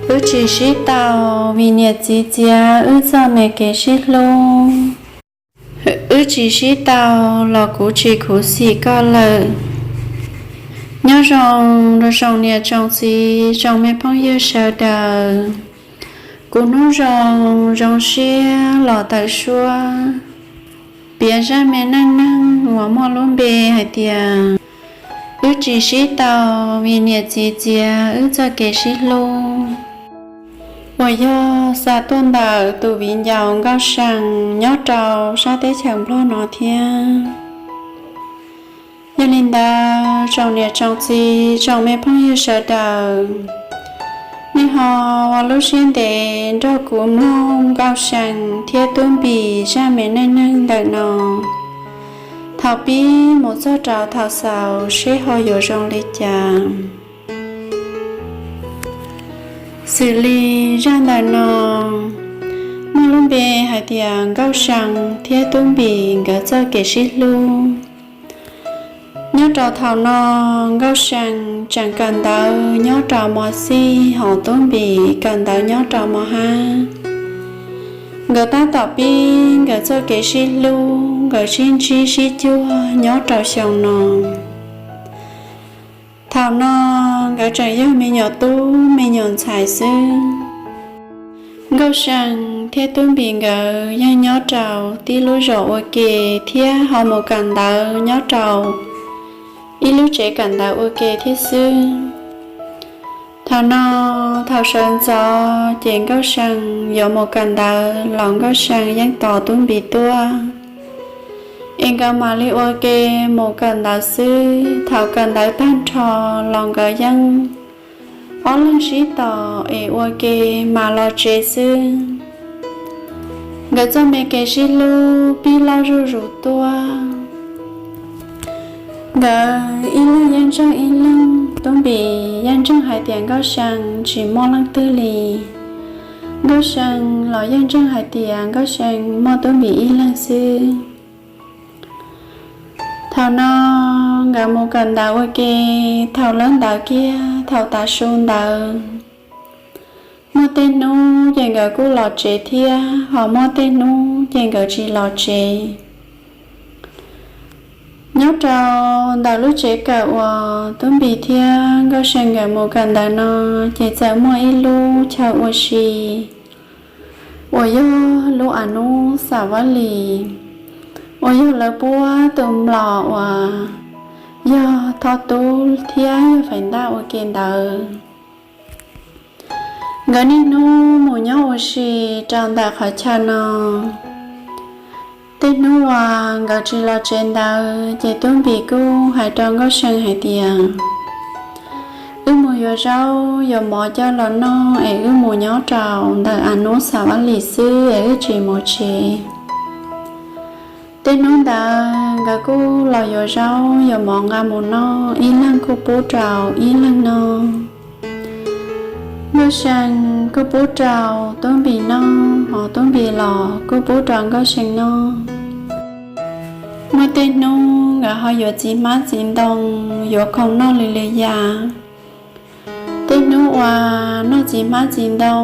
Wb tsis sib tau, vim niam txiv txiav wb txoj me kev sib hlub. Wb tsis sib tau, los kuv tsis khuv xim koj lawm. Nyob zoo, zoo niam tsoom txiv tsoom me phooj ywg sawv daws. Kuv hnub zoo, zoo siab los tawm suab piav zaj me neej neeg uas muaj lub npe hais tias wb tsis sib tau, vim niam txiv txiav wb txoj kev sib hlub, uas yog xa tuaj ntawm tus viv ncaus Nkauj See nyob rau sab teb chaws Nplog no thiab. Yog li ntawd, tsoom niam tsoom txiv tsoom me phooj ywg sawv daws, nej ho ua lub siab ntev nrog kuv mloog Nkauj See thiab Tub Npis zaj me neej neeg ntawm no, thaum pib mus txog rau thaum xaus seb ho yuav zoo li cas. Xws li zaj ntawm no muaj lub npe hais tias Nkauj See thiab Tub Npis nkawd txoj kev sib hlub. Nyob rau thaum no, Nkauj See tseem kawm ntawv nyob rau mos xij, hos Tub Npis kawm ntawv nyob rau mos hab. Nkawd tab tom pib nkawd txoj kev sib hlub, nkawd sib ntsib sib cuag nyob rau xyoo no. Thaum no nkawd tseem yog me nyuam tub me nyuam ntxhais xwb. Nkauj See thiab Tub Npis nkawd yeej nyob rau tib lub zos ua ke thiab ho mus kawm ntawv nyob rau ib lub tsev kawm ntawv ua ke thiab xwb. Thaum no, thaum sawv ntxov ces Nkauj See yuav mus kawm ntawv los Nkauj See yeej tos Tub Npis tuaj es nkawd mam li ua ke mus kawm ntawv xwb. Thaum kawm ntawv tag nrho los nkawd yeej ob leeg sib tos es ua ke mas los tsev xwb. Nkawd txoj me kev sib hlub pib loj zuj zus tuaj. Nkawd ib leeg yeej ntseeg ib leeg, Tub Npis yeej ntseeg hais tias Nkauj See tsis muaj leej twg li. Nkauj See los yeej ntseeg hais tias Nkauj See muaj Tub Npis ib leeg xwb. Thaum no nkawd mus kawm ntawv ua ke, thaum lawv ntawd kiag thaum tav su ntawd, muaj tej hnub ces nkawd kuj los tsev thiab, ho muaj tej hnub ces nkawd tsis los tsev. Nyob rau ntawm lub tsev kawm uas Tub Npis thiab Nkauj See nkawd mus kawm ntawv no, ces txawm muaj ib lub chaw ua si uas yog lub a nub xav vab lis, uas yog lawv puab tus mlom uas yog thoj tub thiab yog fais ntaj ua ke ntawd. Nkawd niaj hnub mus nyob ua si rau ntawm qhov chaw no. Tej hnub uas nkawd tsis los tsev ntawd ces Tub Npis kuj hais rau Nkauj See hais tias, wb mus yuav zaub yuav mov coj los noj es wb mus nyob rau ntawm a nub xav vab lis xwb es wb tsis mus tsev. Tej hnub ntawd nkawd kuj los yuav zaub yuav mov nqa mus noj, ib leeg kuj pub rau ib leeg noj. Nkauj See kuj pub rau Tub Npis noj, ho Tub Npis los kuj pub rau Nkauj See noj. Muaj tej hnub nkawd ho yuav txiv hmab txiv ntoo yuav khoom noj li li yam. Tej hnub uas noj txiv hmab txiv ntoo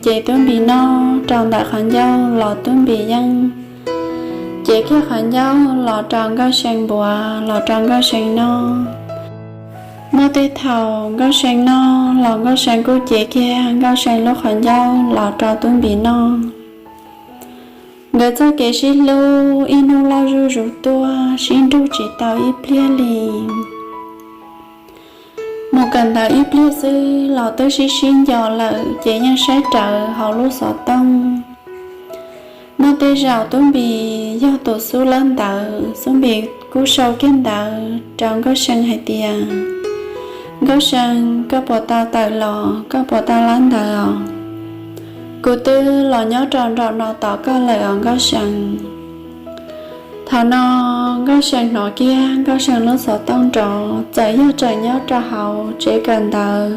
ces Tub Npis noj rau ntawm qhov ncauj los Tub Npis yeej cev kiag qhov ncauj los rau Nkauj See npuav los rau Nkauj See noj. Muaj tej thaum Nkauj See noj los Nkauj See kuj cev kiag Nkauj See lub qhov ncauj los rau Tub Npis noj. Nkawd txoj kev sib hlub ib hnub loj zuj zus tuaj, sib nrug tsis tau ib pliag li. Mus kawm ntawv ib pliag xwb los twb sib sib nco lawm ces yeej saib rawv hauv lub xov tooj. Muaj tej zaum Tub Npis yog tus xub lab ntawv, Tub Npis kuj sau kiag ntawv rau Nkauj See hais tias, Nkauj See, koj puas tau tawm los, koj puas tau lab ntawv os? Kuv twb los nyob rau nraum no tos koj lawm os Nkauj See. Thaum no Nkauj See hnov kiag Nkauj See lub xov tooj nrov, txawm yog tseem nyob rau hauv tsev kawm ntawv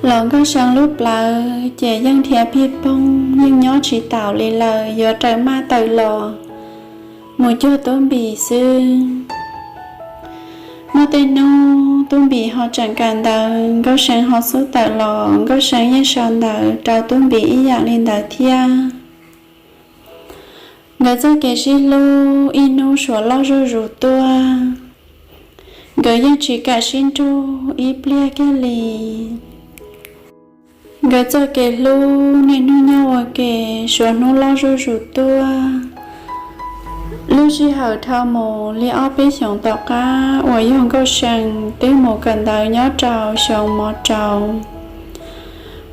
los Nkauj See lub plawv ces yeej dhia pig poog, yeej nyob tsis taus li lawm, yuav raws maj tawm los mus cuag Tub Npis xwb. Muaj tej hnub Tub Npis ho tseem kawm ntawv, Nkauj See ho xub tawm los, Nkauj See yeej sau ntawv rau Tub Npis ib yam li ntawd thiab. Nkawd txoj kev sib hlub ib hnub suav loj zuj zus tuaj, nkawd yeej tsis kam sib nrug ib pliag kiag li. Nkawd txoj kev hlub niaj hnub nyob ua ke suav hnub loj zuj zus tuaj. Lub sij hawm dhau mus li ob peb xyoos tom qab uas yog Nkauj See twb mus kawm ntawv nyob rau xyoo mov rau,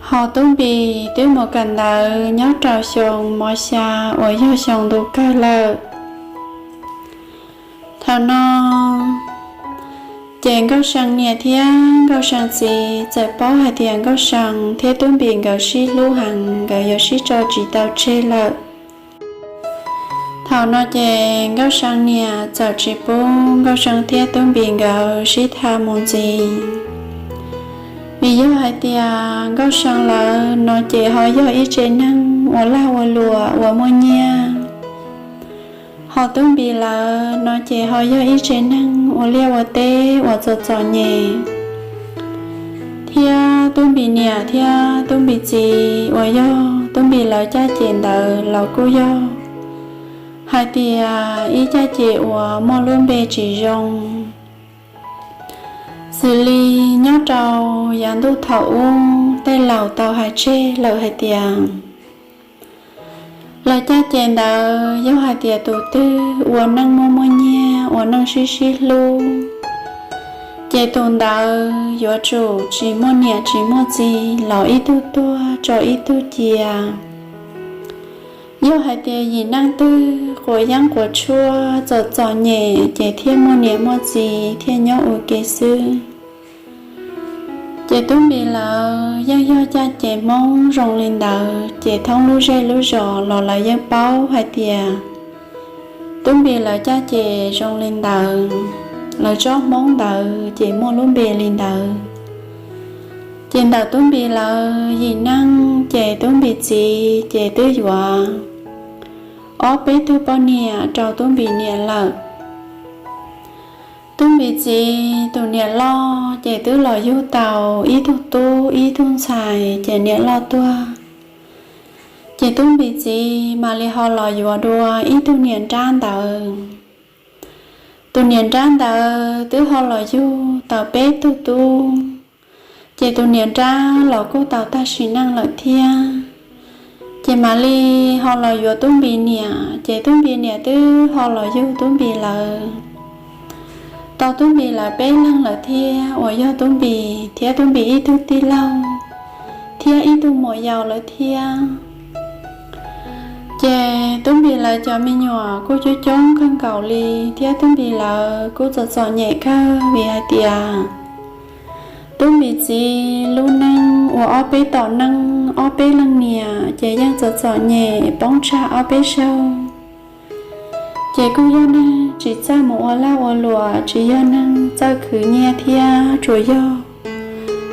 ho Tub Npis twb mus kawm ntawv nyob rau xyoo mov xya uas yog xyoo ntu kawg lawm. Thaum no ces Nkauj See niam thiab Nkauj See txiv txawm paub hais tias Nkauj See thiab Tub Npis nkawd sib hlub heev, nkawd yuav sib tso tsis tau tseg lawm. Thaum no ces Nkauj See niam txawm tsis pub Nkauj See thiab Tub Npis nkawd sib tham mus ntxiv, vim yog hais tias Nkauj See lawv no ces ho yog ib tsev neeg ua lag ua luam uas muaj nyiaj, ho Tub Npis lawv no ces ho yog ib tsev neeg ua liaj ua teb uas txom txom nyem, thiab Tub Npis niam thiab Tub Npis txiv uas yog Tub Npis lawv caj ces ntawd los kuj yog hais tias ib caj ces uas muaj lub npe tsis zoo. Xws li nyob rau yav ntuj thaum ub tej laus tau hais tseg lawm hais tias lawv caj ces ntawd yog hais tias tus twg ua neej muaj muaj nyiaj, ua neej sib sib hlub, ces tus ntawd yuav tsum tsis muaj niam tsis muaj txiv los ib tug tuag tso ib tug cia. Yog hais tias yim neej twg quav yeeb quav tshuaj txom txom nyem ces thiaj muaj niam muaj txiv thiaj nyob ua ke xwb. Ces Tub Npis lawv yeej yog caj ces Hmoob zoo li ntawd, ces thoob lub zej lub zos los lawv yeej paub hais tias Tub Npis lawv caj ces zoo li ntawd, lawv tsob Hmoob ntawd ces muaj lub npe li ntawd. Ces ntawm Tub Npis lawv yim neeg ces Tub Npis txiv ces twb yuav ob peb tug poj niam rau Tub Npis niam lawm. Tub Npis txiv tus niam loj ces twb los yug tau ib tug tub ib tug ntxhais ces niam loj tuag. Ces Tub Npis txiv mam li ho los yuav dua ib tug niam nrab ntawd. Tus niam nrab ntawd twb ho los yug tau peb tug tub, ces tus niam nrab los kuj tau tag sim neej lawm thiab. Ces mam li ho los yuav Tub Npis niam, ces Tub Npis niam twb ho los yug Tub Npis lawv, tau Tub Npis lawv peb leeg lawm thiab uas yog Tub Npis thiab Tub Npis ib tug tij laug thiab ib tug muam yau lawm thiab. Ces Tub Npis lawv cov me nyuam kuj coob coob kawg nkaus li thiab Tub Npis lawv kuj txom txom nyem kawg vim hais tias Tub Npis txiv lub neej ua ob peb tom neej ob peb leej niam ces yeej txom txom nyem poob tsag ob peb zaug. Ces kuj yog neeg tsis txawj mus ua lag ua luam, tsis yog neeg txawj khwv nyiaj thiab, tsuas yog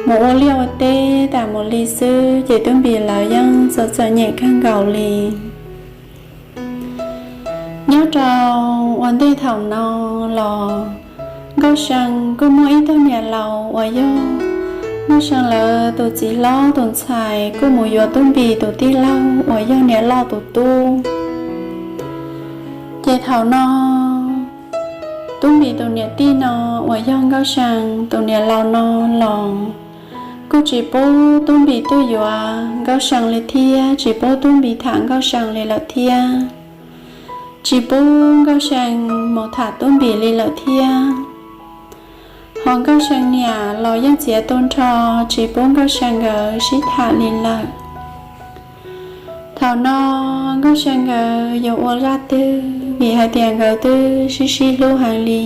mus ua liaj ua teb tas mus li xwb, ces Tub Npis lawv yeej txom txom nyem kawg nkaus li. Nyob rau ua ntej thaum no los Nkauj See kuj muaj ib tug niam laus uas yog Nkauj See lawv tus txiv hlob tus ntxhais kuj mus yuav Tub Npis tus tij laug uas yog niam loj tus tub. Ces thaum no Tub Npis tus niam tij no uas yog Nkauj See tus niam laus no los kuj tsis pub Tub Npis tuaj yuav Nkauj See li thiab, tsis pub Tub Npis tham Nkauj See li lawm thiab, tsis pub Nkauj See mus tham Tub Npis li lawm thiab. Ho Nkauj See niam los yeej txiav tu nrho, tsis pub Nkauj See nkawd sib tham li lawm. Thaum no Nkauj See nkawd yuav ua zaj twg, vim hais tias nkawd twb sib sib hlub heev li.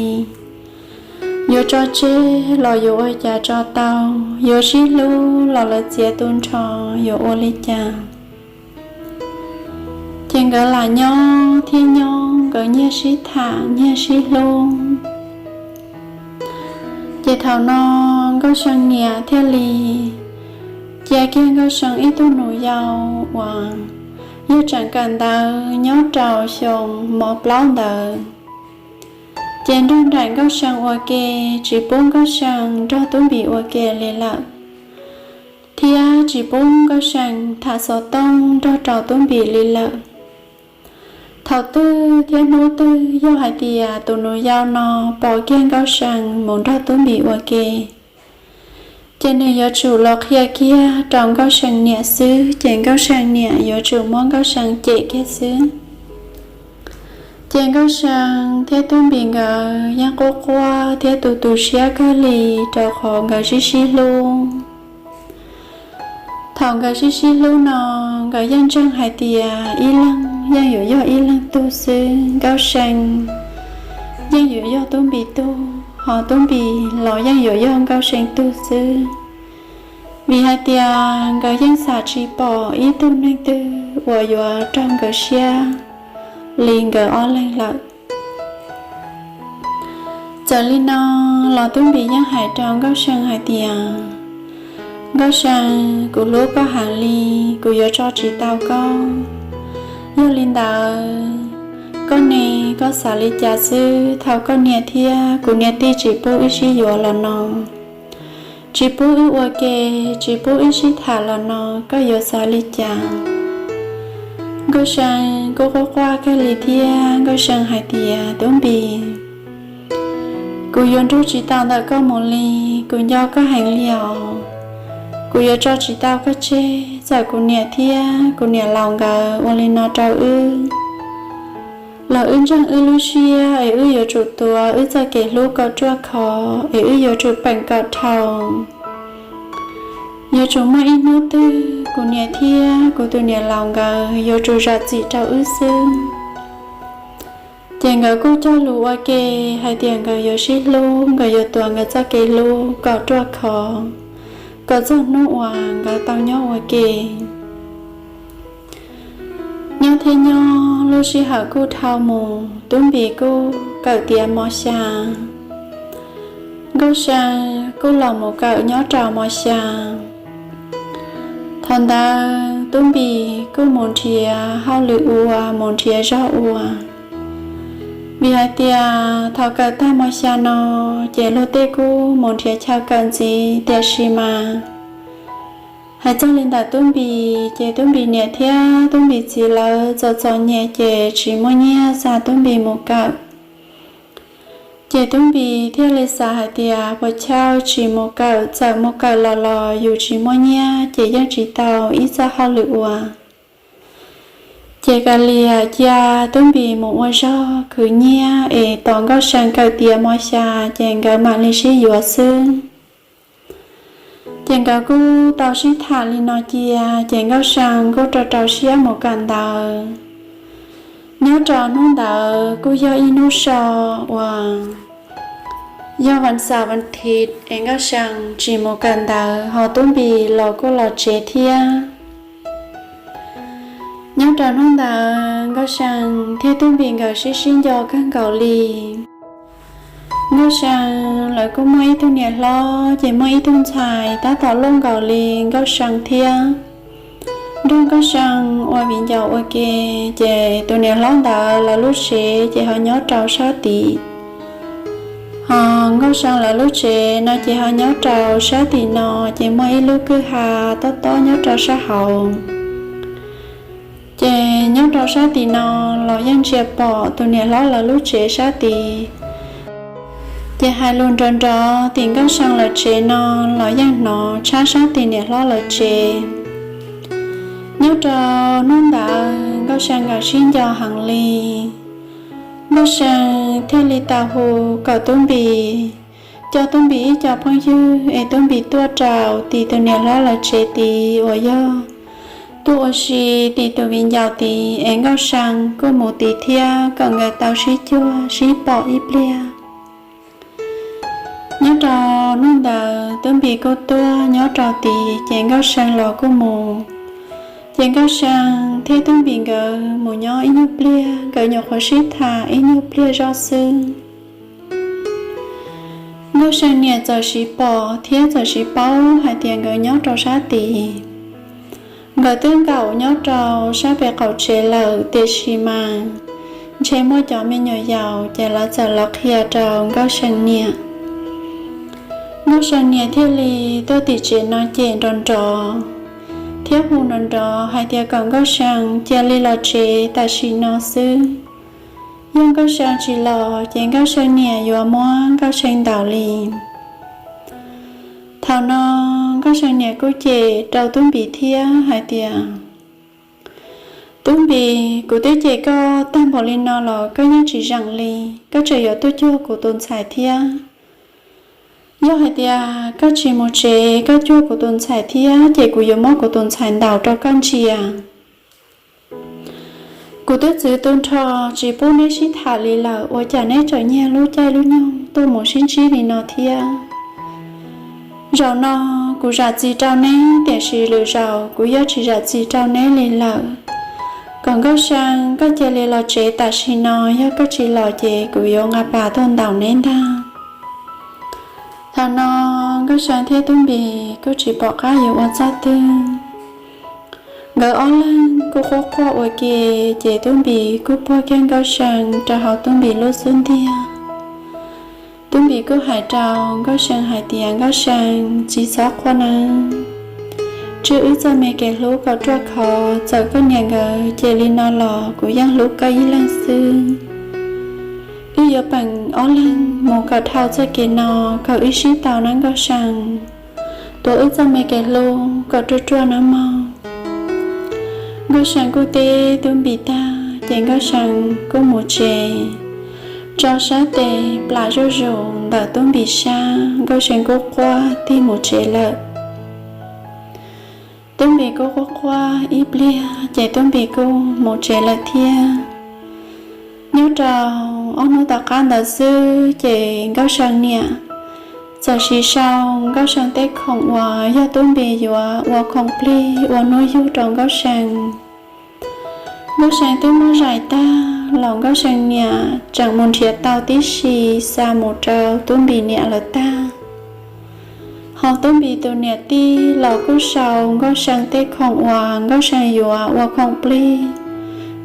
Yuav tso tseg los yuav ua cas tso tau, yuav sib hlub los lawv txiav tu nrho, yuav ua li cas? Ces nkawd lam nyob thiab nyob, nkawd nyiag sib tham nyiag sib hlub. Ces thaum no Nkauj See niam thiaj li cia kiag Nkauj See ib tug nus yau uas yog tseem kawm ntawv nyob rau xyoo mov plaub ntawd. Ces nrog nraim Nkauj See ua ke, tsis pub Nkauj See nrog Tub Npis ua ke li lawm, thiab tsis pub Nkauj See tham xov tooj nrog rau Tub Npis li lawm. Thaum twg thiab hnub twg yog hais tias tus nus yau no pom kiag Nkauj See mus nrog Tub Npis ua ke, ces nws yuav tsum los qhia kiag rau Nkauj See niam xwb, ces Nkauj See niam yuav tsum muab Nkauj See cem kiag xwb. Ces Nkauj See thiab Tub Npis nkawd yeej quaj quaj thiab tu tu siab kawg li, rau qhov nkawd sib sib hlub. Thaum nkawd sib sib hlub no, nkawd yeej ntseeg hais tias ib leeg yeej yuav yog ib leeg tug xwb, Nkauj See yeej yuav yog Tub Npis tug, ho Tub Npis los yeej yuav yog Nkauj See tug xwb. Vim hais tias nkawd yeej xav tsis pom ib tug neeg twg uas yuav raug nkawd siab li nkawd ob leeg lawm. Txawm li no los Tub Npis yeej hais rau Nkauj See hais tias, Nkauj See, kuv hlub koj heev li, kuv yuav tso tsis tau koj. Yog li ntawd, koj ne, koj xav li cas xwb? Thaum koj niam thiab kuv niam tij tsis pub wb sib yuav los no, tsis pub wb ua ke, tsis pub wb sib tham los no, koj yuav xav li cas? Nkauj See kuj quaj quaj kawg li thiab Nkauj See hais tias, Tub Npis, kuv yuav nrug tsis tau ntawm koj mus li, kuv nco koj heev li os. Kuv yuav tso tsis tau koj tseg, txawm kuv niam thiab kuv niam laus nkawd ua li no rau wb los wb ntseeg wb lub siab es wb yuav tsum tuav wb txoj kev hlub kom ruaj khov es wb yuav tsum peem kom dhau. Yuav tsum muaj ib hnub twg kuv niam thiab kuv tus niam laus nkawd yuav tsum zam txim rau wb xwb. Ces nkawd kuj cog lus ua ke hais tias nkawd yuav sib hlub, nkawd yuav tuav nkawd txoj kev hlub kom ruaj khov, kom txog hnub uas nkawd tau nyob ua ke. Nyob thiab nyob, lub sij hawm kuj dhau mus, Tub Npis kuj kawm tiav mos xya. Nkauj See kuj los mus kawm nyob rau mos xya. Thaum ntawd Tub Npis kuj mus nrhiav hauj lwm ua, mus nrhiav zog ua. Vim hais tias thaum kawm tag mos xya no, ces luag tej kuj mus nrhiav chaw kawm ntxiv, tiam sis mas hais txog li ntawm Tub Npis, ces Tub Npis niam thiab Tub Npis txiv lawv txom txom nyem ces tsis muaj nyiaj xa Tub Npis mus kawm. Ces Tub Npis thiaj li xav hais tias puas chawj tsis mus kawm, txawm mus kawm los los yus tsis muaj nyiaj ces yeej tsis tau ib txoj hauj lwm ua. Ces kav liam cia Tub Npis mus ua zog khwv nyiaj es tos Nkauj See kawm tiav mos xya ces nkawd mam li sib yuav xwb. Ces nkawd kuj tau sib tham li no cia, ces Nkauj See kuj rau rau siab mus kawm ntawv. Nyob rau hnub ntawd kuj yog ib hnub so uas yog vas xaum vas thiv es Nkauj See tsis mus kawm ntawv, ho Tub Npis los kuj los tsev thiab. Nyob rau hnub ntawd Nkauj See thiab Tub Npis nkawd sib sib nco kawg nkaus li. Nkauj See lawv kuj muaj ib tug niam hlob, ces muaj ib tug ntxhais tab tom luaj nkaus li Nkauj See thiab, nrog Nkauj See ua viv ncaus ua ke. Ces tus niam hlob ntawd lawv lub tsev ces ho nyob rau sab tid, ho Nkauj See lawv lub tsev no ces ho nyob rau sab tim no, ces muaj ib lub kwj ha tob tob nyob rau sab hauv. Ces nyob rau sab tim no los yeej ntsia pom tus niam hlob lawv lub tsev sab tid. Ces hais lus nrov nrov tim Nkauj See lawv tsev no los yeej hnov tshab sab tim niam hlob lawv tsev. Nyob rau hnub ntawd Nkauj See nkawd sib nco heev li. Nkauj See thiaj li tau hu kom Tub Npis, coj Tub Npis ib co phooj ywg es Tub Npis tuaj rau tim tus niam hlob lawv tsev tid uas yog tuaj ua si tim tus viv ncaus tid es Nkauj See kuj mus tid thiab kom nkawd tau sib cuag sib pom ib pliag. Nyob rau hnub ntawd Tub Npis kuj tuaj nyob rau tid ces Nkauj See los kuj mus. Ces Nkauj See thiab Tub Npis nkawd mus nyob ib nyuag pliag, nkawd nyuam qhuav sib tham ib nyuag pliag zoj xwb. Nkauj See niam txawm siv pom thiab txawm siv paub hais tias nkawd nyob rau sab tid. Nkawd twb nkaum nyob rau sab pem qaum tsev lawm, tiam sis mas ntshe muaj cov me nyuam yaus ces lawv txawm los qhia rau Nkauj See niam. Nkauj See niam thiaj li tuaj tim tsev no cem nrov nrov thiab hu nrov nrov hais tias kom Nkauj See cia li los tsev tam sim no xwb. Yog Nkauj See tsis los ces Nkauj See niam yuav muab Nkauj See ntaus li. Thaum no Nkauj See niam kuj cem rau Tub Npis thiab hais tias, Tub Npis, kuv twb cem koj tag npaum li no los koj yeej tsis zeem li, koj tseem yuav tuaj cuag kuv tus ntxhais thiab. Yog hais tias koj tsis mus tsev, koj cuag kuv tus ntxhais thiab ces kuv yuav muab kuv tus ntxhais ntaus rau koj ntsia. Kuv twb txwv tu nrho tsis pub neb sib tham li lawm, ua cas neb tseem nyiag lub caij lub nyoog tuaj mus sib ntsib li no thiab? Zaum no kuv zam txim rau neb, tiam sis lwm zaus kuv yuav tsis zam txim rau neb li lawm. Kom Nkauj See koj cia li los tsev tam sim no, yog koj tsis los ces kuv yuav nqa pas tuaj ntaus neb ntag. Thaum no Nkauj See thiab Tub Npis kuj tsis pom qab yuav ua txoj twg. Nkawd ob leeg kuj quaj quaj ua ke, ces Tub Npis kuj puag kiag Nkauj See rau hauv Tub Npis lub xub ntiag. Tub Npis kuj hais rau Nkauj See hais tias, Nkauj See, tsis txhob quaj nawb. Tswj wb txoj me kev hlub kom ruaj khov, txawm koj niam nkawd cem li no los kuv yeej hlub koj ib leeg xwb. Wb yuav peem ob leeg mus kom dhau txoj kev no, kom wb sib tau nawb Nkauj See. Tuav wb txoj me kev hlub kom ruaj ruaj nawb mog. Nkauj See kuj teb Tub Npis tag ces Nkauj See kuj mus tsev, tso sab tes plam zuj zus ntawm Tub Npis sab, Nkauj See kuj quaj tig mus tsev lawm. Tub Npis kuj quaj quaj ib pliag ces Tub Npis kuj mus tsev lawm thiab. Nyob rau ob hnub tom qab ntawd xwb ces Nkauj See niam txawm sim sau Nkauj See tej khoom uas yog Tub Npis yuav ua khoom plig ua hnub yug rau Nkauj See. Nkauj See twb muab zais tag los Nkauj See niam tseem mus nrhiav tau tib si xa mus rau Tub Npis niam lawv tag. Ho Tub Npis tus niam tij los kuj sau Nkauj See tej khoom uas Nkauj See yuav ua khoom plig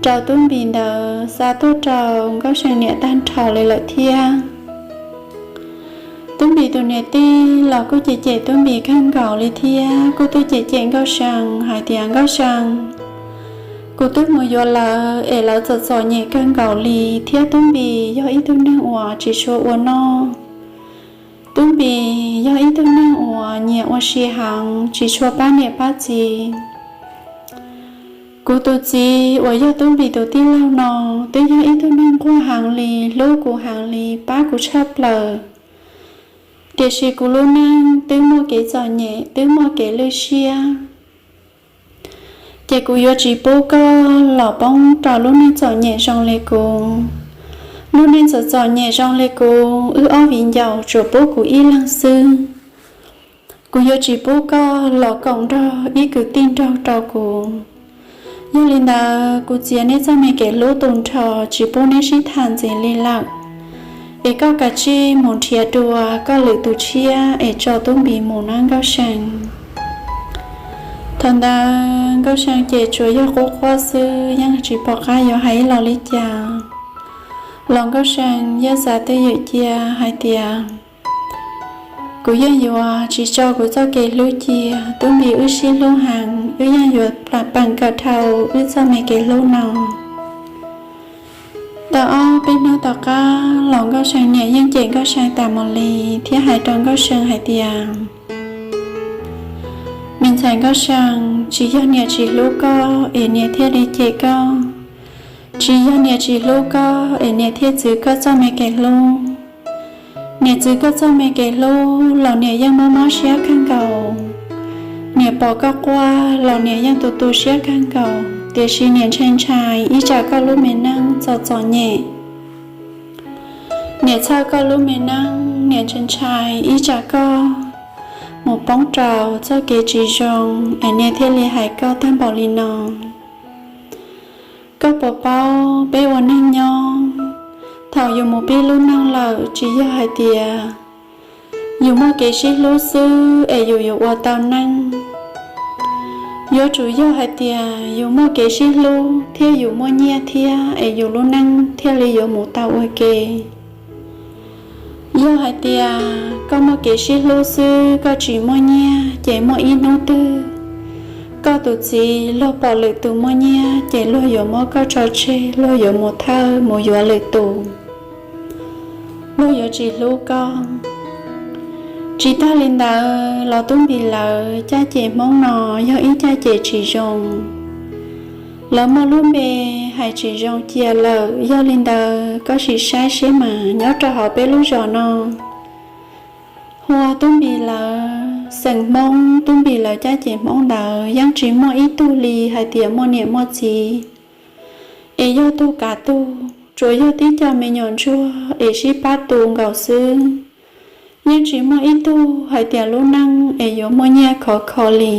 rau Tub Npis ntawd xa tuaj rau Nkauj See niam tag nrho li lawm thiab. Tub Npis tus niam tij los kuj cem cem Tub Npis kawg nkaus li thiab, kuj tuaj cem cem Nkauj See hais tias, Nkauj See, kuv twb mus yuav lawv es lawv txom txom nyem kawg nkaus li, thiab Tub Npis yog ib tug neeg uas tsis tshua ua noj. Tub Npis yog ib tug neeg uas nyiam ua si heev, tsis tshua pab niam pab txiv. Kuv tus txiv uas yog Tub Npis tus tij laug no twb yog ib tug neeg nquag heev li, hlub kuv heev li, pab kuv tshaj plaws. Tiam sis kuv lub neej twb muaj kev txom nyem, twb muaj kev lwj siab. Ces kuv yuav tsis pub koj los poob rau lub neej txom nyem zoo li kuv. Lub neej txom txom nyem zoo li kuv, wb ob viv ncaus tsuas pub kuv ib leeg xwb. Kuv yuav tsis pub koj los koom nrog ib kwv tij nraug rau kuv. Yog li ntawd, kuv txiav neb txoj me kev hlub tu nrho, tsis pub neb sib tham ntxiv li lawm. Es koj kav tsij mus nrhiav dua koj lwm tus tshiab es tso Tub Npis mus nawb Nkauj See. Thaum ntawd Nkauj See ces tsuas yog quaj quaj xwb, yeej tsis pom qab yuav hais ib los li cas. Los Nkauj See yeej xav twj ywm cia hais tias, kuv yeej yuav tsis tso kuv txoj kev hlub cia, Tub Npis wb sib hlub heev, wb yeej yuav peem kawm dhau wb txoj me kev hlub no. Tau ob peb hnub tom qab los Nkauj See niam yeej cem Nkauj See tas mus li thiab hais rau Nkauj See hais tias, me ntxhais Nkauj See, tsis yog niam tsis hlub koj es niam thiaj li cem koj. Tsis yog niam tsis hlub koj es niam thiaj txwv koj txoj me kev hlub. Niam txwv koj txoj me kev hlub los niam yeej mob mob siab kawg nkaus. Niam pom koj quaj los niam yeej tu tu siab kawg nkaus, tiam sis niam ntshai ntshai ib tsam koj lub me neej txom txom nyem. Niam txhawj koj lub me neej, niam ntshai ntshai ib tsam koj mus poob rau txoj kev tsis zoo es niam thiaj li hais koj tag npaum li no. Koj puas paub peb ua neeg nyob, thaum yus mus pib lub neej lawm tsis yog hais tias yus muaj kev sib hlub xwb es yus yuav ua tau neej. Yuav tsum yog hais tias yus muaj kev sib hlub thiab yus muaj nyiaj thiab es yus lub neej thiaj li yuav mus tau ua ke. Yog hais tias koj muaj kev sib hlub xwb koj tsis muaj nyiaj ces muaj ib hnub twg koj tus txiv luag pom lwm tus muaj nyiaj ces luag yuav muab koj tso tseg, luag yuav mus thawj mus yuav lwm tus, luag yuav tsis hlub koj. Tsis tag li ntawd los Tub Npis lawv caj ces Hmoob no yog ib caj ces tsis zoo. Lawv muaj lub npe hais tsis zoo cia lawm, yog li ntawd koj sim saib seb mas nyob rau hauv peb lub zos no hu ua Tub Npis lawv xeem Hmoob, Tub Npis lawv caj ces Hmoob ntawd yeej tsis muaj ib tug li hais tias muaj niam muaj txiv, es yog tug kav tug, tsuas yog tib co me nyuam ntsuag es sib pab tu nkaus xwb. Yeej tsis muaj ib tug hais tias lub neej es yuav muaj nyiaj khov kho li.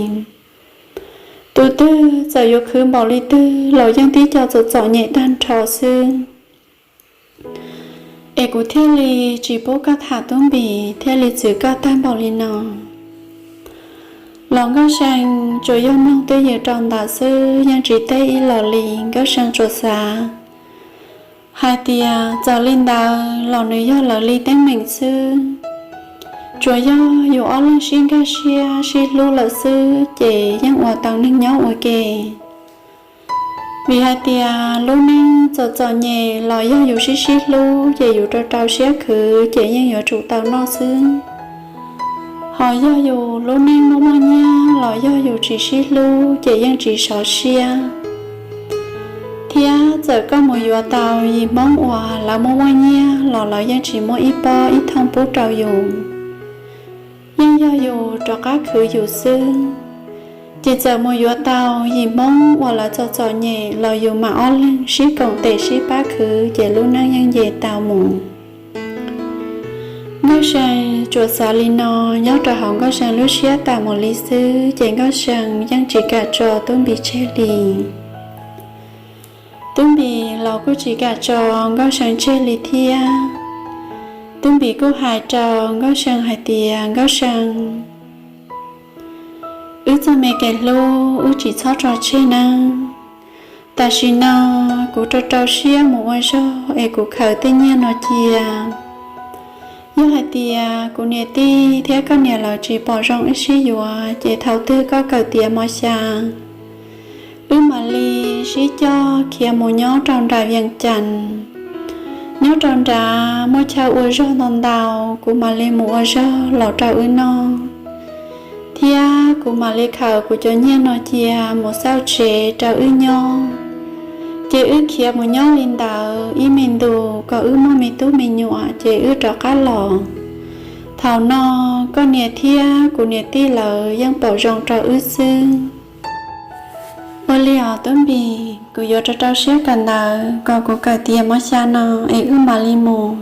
Tus twg txawm yuav khwv npaum li twg los yeej tib co txom txom nyem tag nrho xwb. Es kuv thiaj li tsis pub koj tham Tub Npis thiaj li txwv koj tag npaum li no. Los Nkauj See tsuas yog mloog twj ywm rau ntawd xwb, yeej tsis teb ib los li. Nkauj See tsuas xav hais tias txawm li ntawd los nws yog lawv li teeb meem xwb. Tsuas yog yus ob leeg sib nkag siab sib hlub lawm xwb ces yeej ua tau neeg nyob ua ke. Vim hais tias lub neej txom txom nyem los yog yus sib sib hlub ces yus rau rau siab khwv ces yeej yuav tsum tau noj xwb. Ho yog yus lub neej muaj muaj nyiaj los yog yus tsis sib hlub ces yeej tsis sov siab. Thiab txawm koj mus yuav tau yim Hmoob uas lawv muaj muaj nyiaj los lawv yeej tsis muaj ib pob ib thooj pub rau yus. Yeej yog yus rov qab khwv yus xwb. Ces txawm mus yuav tau yim Hmoob uas lawv txom txom nyem los yus mam ob leeg sib koom tes sib pab khwv ces lub neej yeej nce tau mus. Nkauj See tsuas xav li no nyob rau hauv Nkauj See lub siab tas mus li xwb ces Nkauj See yeej tsis kam tso Tub Npis tseg li. Tub Npis los kuj tsis kam tso Nkauj See tseg li thiab. Tub Npis kuj hais rau Nkauj See hais tias, Nkauj See, wb txoj me kev hlub wb tsis txhob tso tseg nawb. Tam sim no kuv rau rau siab mus ua zog es kuv khaws tej nyiaj no cia. Yog hais tias kuv niam tij thiab koj niam lawv tsis pom zoo wb sib yuav ces thaum twg koj kawm tiav mos xya, wb mam li sib coj khiav mus nyob rau nram Vees Cas. Nyob rau nrad muaj chaw ua zog ntau ntau, kuv mam li mus ua zog los rau wb noj, thiab kuv mam li khaws kuv cov nyiaj no cia mus xauj tsev rau wb nyob. Ces wb khiav mus nyob li ntawd ib me ntus kom wb muaj me tub me nyuam ces wb rov qab los. Thaum no koj niam thiab kuv niam tij lawv yeej pom zoo rau wb xwb. Ua li os Tub Npis, kuv yuav rau rau siab kawm ntawv kom kuv kawm tiav mos xya no es wb mam li mus.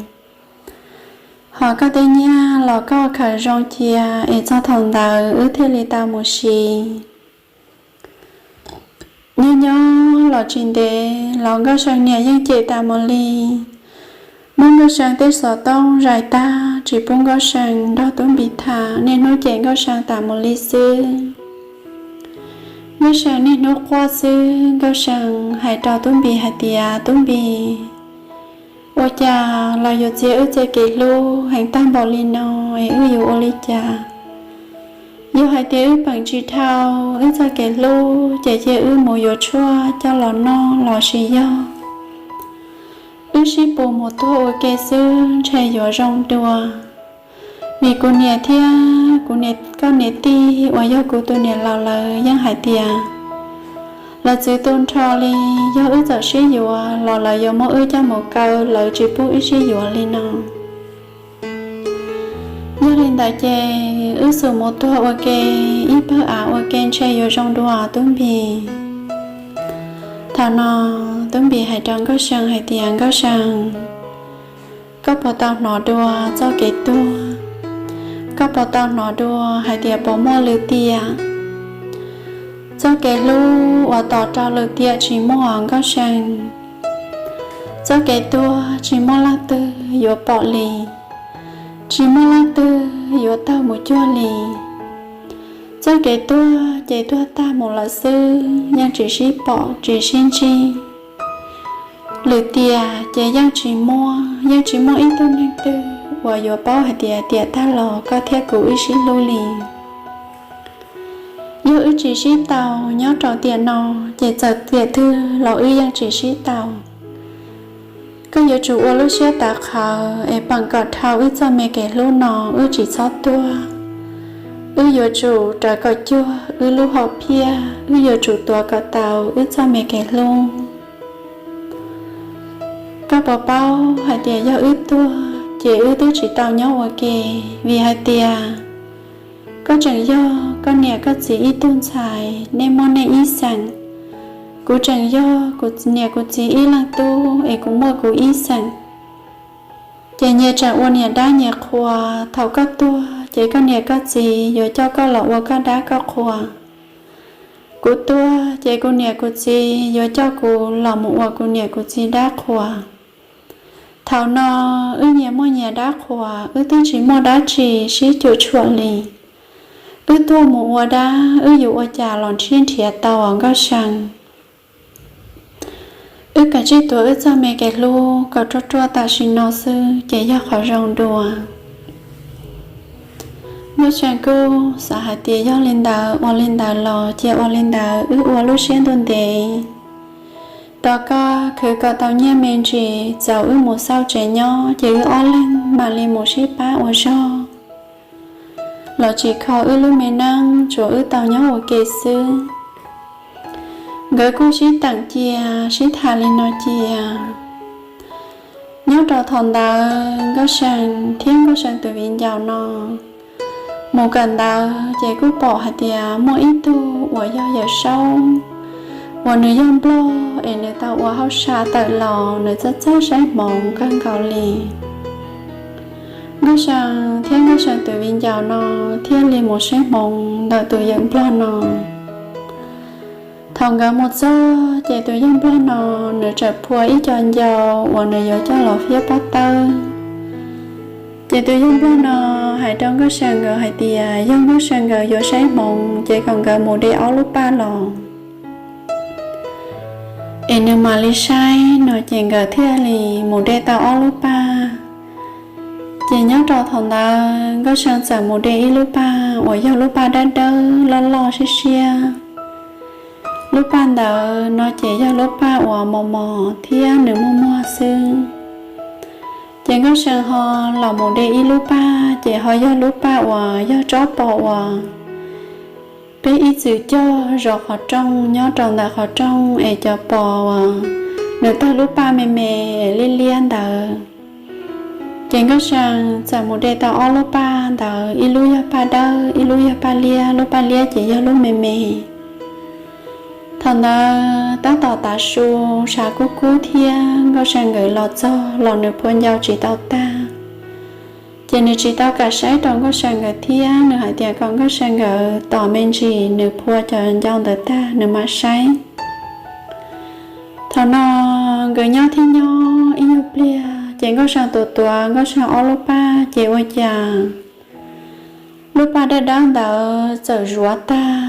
Ho koj tej nyiaj los koj khaws zoo cia es txog thaum ntawd wb thiaj li tau mus siv. Nyob nyob los tsis ntev los Nkauj See niam yeej cem tas mus li. Muab Nkauj See tej xov tooj zais tag tsis pub Nkauj See nrog Tub Npis tham, niaj hnub cem Nkauj See tas mus li xwb. Nkauj See niaj hnub quaj xwb, Nkauj See hais rau Tub Npis hais tias, Tub Npis, ua cas los yus txiav wb txoj kev hlub heev tag npaum li no es wb yuav ua li cas? Yog hais tias wb peem tsis dhau wb txoj kev hlub ces cia wb mus yuav tshuaj coj los noj los sis yog wb sib pus mus tuag ua ke xwb ntshe yuav zoo dua. Vim kuv niam thiab kuv niam, koj niam tij uas yog kuv tus niam laus lawv yeej hais tias lawv txwv tu nrho li, yog wb txawm sib yuav los lawv yuav muab wb coj mus kaw, lawv tsis pub wb sib yuav li no. Yog li ntawd ces wb xub mus tuag ua ke ib pawg av ua ke ntshe yuav zoo dua Tub Npis. Thaum no Tub Npis hais rau Nkauj See hais tias, Nkauj See, koj puas tau hnov dua txoj kev tuag? Koj puas tau hnov dua hais tias puas muaj lwm tiam? Txoj kev hlub uas tos rau lwm tiam tsis muaj, Nkauj See. Txoj kev tuag tsis muaj leej twg yuav pom li, tsis muaj leej twg yuav taug mus cuag li. Txoj kev tuag ces tuag tag mus lawm xwb, yeej tsis sib pom tsis sib ntsib. Lwm tiam ces yeej tsis muaj, yeej tsis muaj ib tug neeg twg uas yuav paub hais tias tiam tag los koj thiab kuv wb sib hlub li. Yog wb tsis sib tau nyob rau tiam no, ces txawm tiam twg los wb yeej tsis sib tau. Koj yuav tsum ua lub siab tawv qhawv es peem kom dhau wb txoj me kev hlub no, wb tsis txhob tuag. Wb yuav tsum rawv kom cuag wb lub hom phiaj, wb yuav tsum tuav kom tau wb txoj me kev hlub. Koj puas paub hais tias yog wb tuag ces wb twb tsis tau nyob ua ke, vim hais tias koj tseem yog koj niam koj txiv ib tug ntxhais, nej muaj nej ib xeem. Kuv tseem yog kuv niam kuv txiv ib leej tub es kuv muaj kuv ib xeem. Ces nyias tseem ua niam dab nyias qhua. Thaum koj tuag ces koj niam koj txiv yuav coj koj los ua koj dab koj qhua. Kuv tuag ces kuv niam kuv txiv yuav coj kuv los mus ua kuv niam kuv txiv dab qhua. Thaum no wb nyias muaj nyias dab qhua, wb twb tsis muaj dab tsi sib cuam tshuam li. Wb tuag mus ua dab, wb yuav ua cas los nrhiav nrhiav tau Nkauj See. Wb kav tsij tuav wb txoj me kev hlub kom ruaj ruaj tam sim no xwb ces yog qhov zoo dua. Nkauj See kuj xav hais tias yog li ntawd, ua li ntawd los cia ua li ntawd, wb ua lub siab ntuj ntev. Tos koj khwv kom tau nyiaj me ntsis, txaus wb mus xauj tsev nyob ces wb ob leeg mam li mus sib pab ua zog. Los tsis kho wb lub me neej, tsuas wb tau nyob ua ke xwb. Nkawd kuj sib teem cia, sib tham li no cia. Nyob rau thaum ntawd Nkauj See thiab Nkauj See tus viv ncaus no mus kawm ntawv ces kuj pom hais tias muaj ib tug uas yog Yawm Saub uas nws yog Nplog es nws tau ua hauj sam tawm los, nws txawj txawj saib hmoov kawg nkaus li. Nkauj See thiab Nkauj See tus viv ncaus no thiaj li mus saib hmoov ntawm tus yawg Nplog no. Thaum nkawd mus txog ces tus yawg Nplog no nws txawm phua ib co ncau uas nws yuav coj los fiab pob tawb. Ces tus yawg Nplog no hais rau Nkauj See nkawd hais tias yog Nkauj See nkawd yuav saib hmoov ces kom nkawd mus de ob lub paj los es nws mam li saib no ces nkawd thiaj li mus de tau ob lub paj. Ces nyob rau thaum ntawd Nkauj See txawm mus de ib lub paj uas yog lub paj dawb dawb loj loj siab siab. Lub paj ntawd no ces yog lub paj uas mos mos thiab nws muag muag xwb. Ces Nkauj See ho los mus de ib lub paj, ces ho yog lub paj uas yog tsob pos uas peb ib txwm cog zov qhov rooj nyob rau ntawm qhov rooj es cov pos uas nws tawg lub paj me me liab liab ntawd. Ces Nkauj See txawm mus de tau ob lub paj ntawd, ib lub yog paj dawb, ib lub yog paj liab, lub paj liab ces yog lub me me. Thaum ntawd tab tom tav su, sab kub kub thiab, Nkauj See nkawd los txog los nws phua ncau tsis tau tag. Ces nws tsis tau kam saib rau Nkauj See nkawd thiab, nws hais tias kom Nkauj See nkawd tos me ntsis nws phua cov ncau ntawd tag nws mam saib. Thaum no nkawd nyob thiab nyob ib nyuag pliag ces Nkauj See tuav tuav Nkauj See ob lub paj ces ua cas lub paj dawb dawb ntawd txawm zuav tag,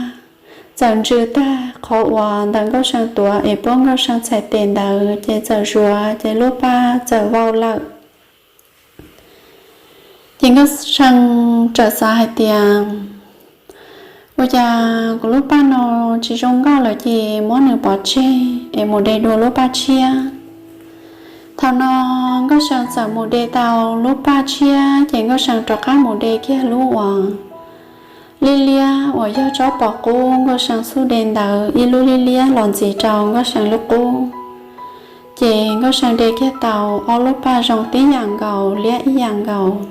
txawm ntsws tag qhov uas ntawm Nkauj See tuav es puab Nkauj See txhais tes ntawd ces txawm zuav ces lub paj txawm vau lawm. Ces Nkauj See txawm xav hais tias, ua cas kuv lub paj no tsis zoo nkauj lawm ces muab nws pov tseg es mus de dua lub paj tshiab. Thaum no Nkauj See txawm mus de tau lub paj tshiab ces Nkauj See rov qab mus de kiag lub uas liab liab uas yog tsob pos qub Nkauj See xub de ntawd ib lub liab liab los ntxiv rau Nkauj See lub qub. Ces Nkauj See de kiag tau ob lub paj zoo tib yam nkaus, liab ib yam nkaus.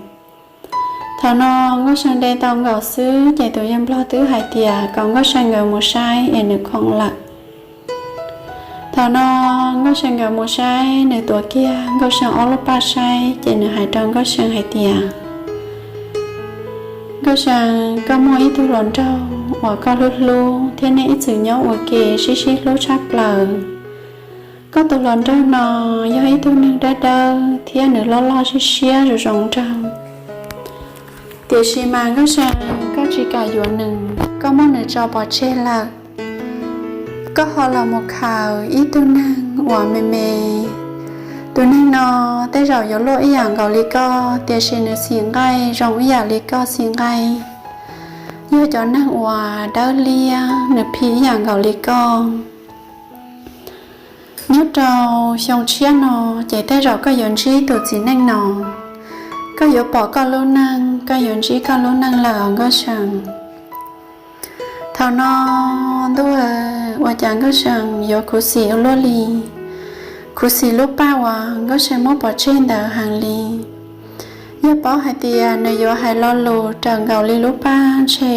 Thaum no Nkauj See de tau nkaus xwb ces tus yawg Nplog twb hais tias kom Nkauj See nkawd mus saib es nws khoom lawm. Thaum no Nkauj See nkawd mus saib, nws tuav kiag Nkauj See ob lub paj saib ces nws hais rau Nkauj See hais tias, Nkauj See, koj muaj ib tug hluas nraug uas koj hlub hlub thiab nej ib txwm nyob ua ke sib sib hlub tshaj plaws. Koj tus hluas nraug no yog ib tug neeg dawb dawb thiab nws loj loj siab siab zoo zoo nraug. Tiam sis mas Nkauj See, koj tsis kam yuav nws, koj muab nws tso pov tseg lawm. Koj ho los mus khaws ib tug neeg uas me me. Tus neeg no tej zaum yuav luaj ib yam nkaus li koj, tiam sis nws xim nqaij zoo ib yam li koj xim nqaij. Yog cov neeg uas dawb liab, nws phim ib yam nkaus li koj. Nyob rau xyoo tshiab no, ces tej zaum koj yuav ntsib tus txiv neej no, koj yuav pom koj lub neej, koj yuav ntsib koj lub neej lawm os Nkauj See. Thaum no ntuj, ua cas Nkauj See yuav khuv xim ua luaj li. Khuv xim lub paj uas Nkauj See muab pov tseg ntawd heev li. Yog paub hais tias nws yuav hais lo lus raws nkaus li lub paj ntshe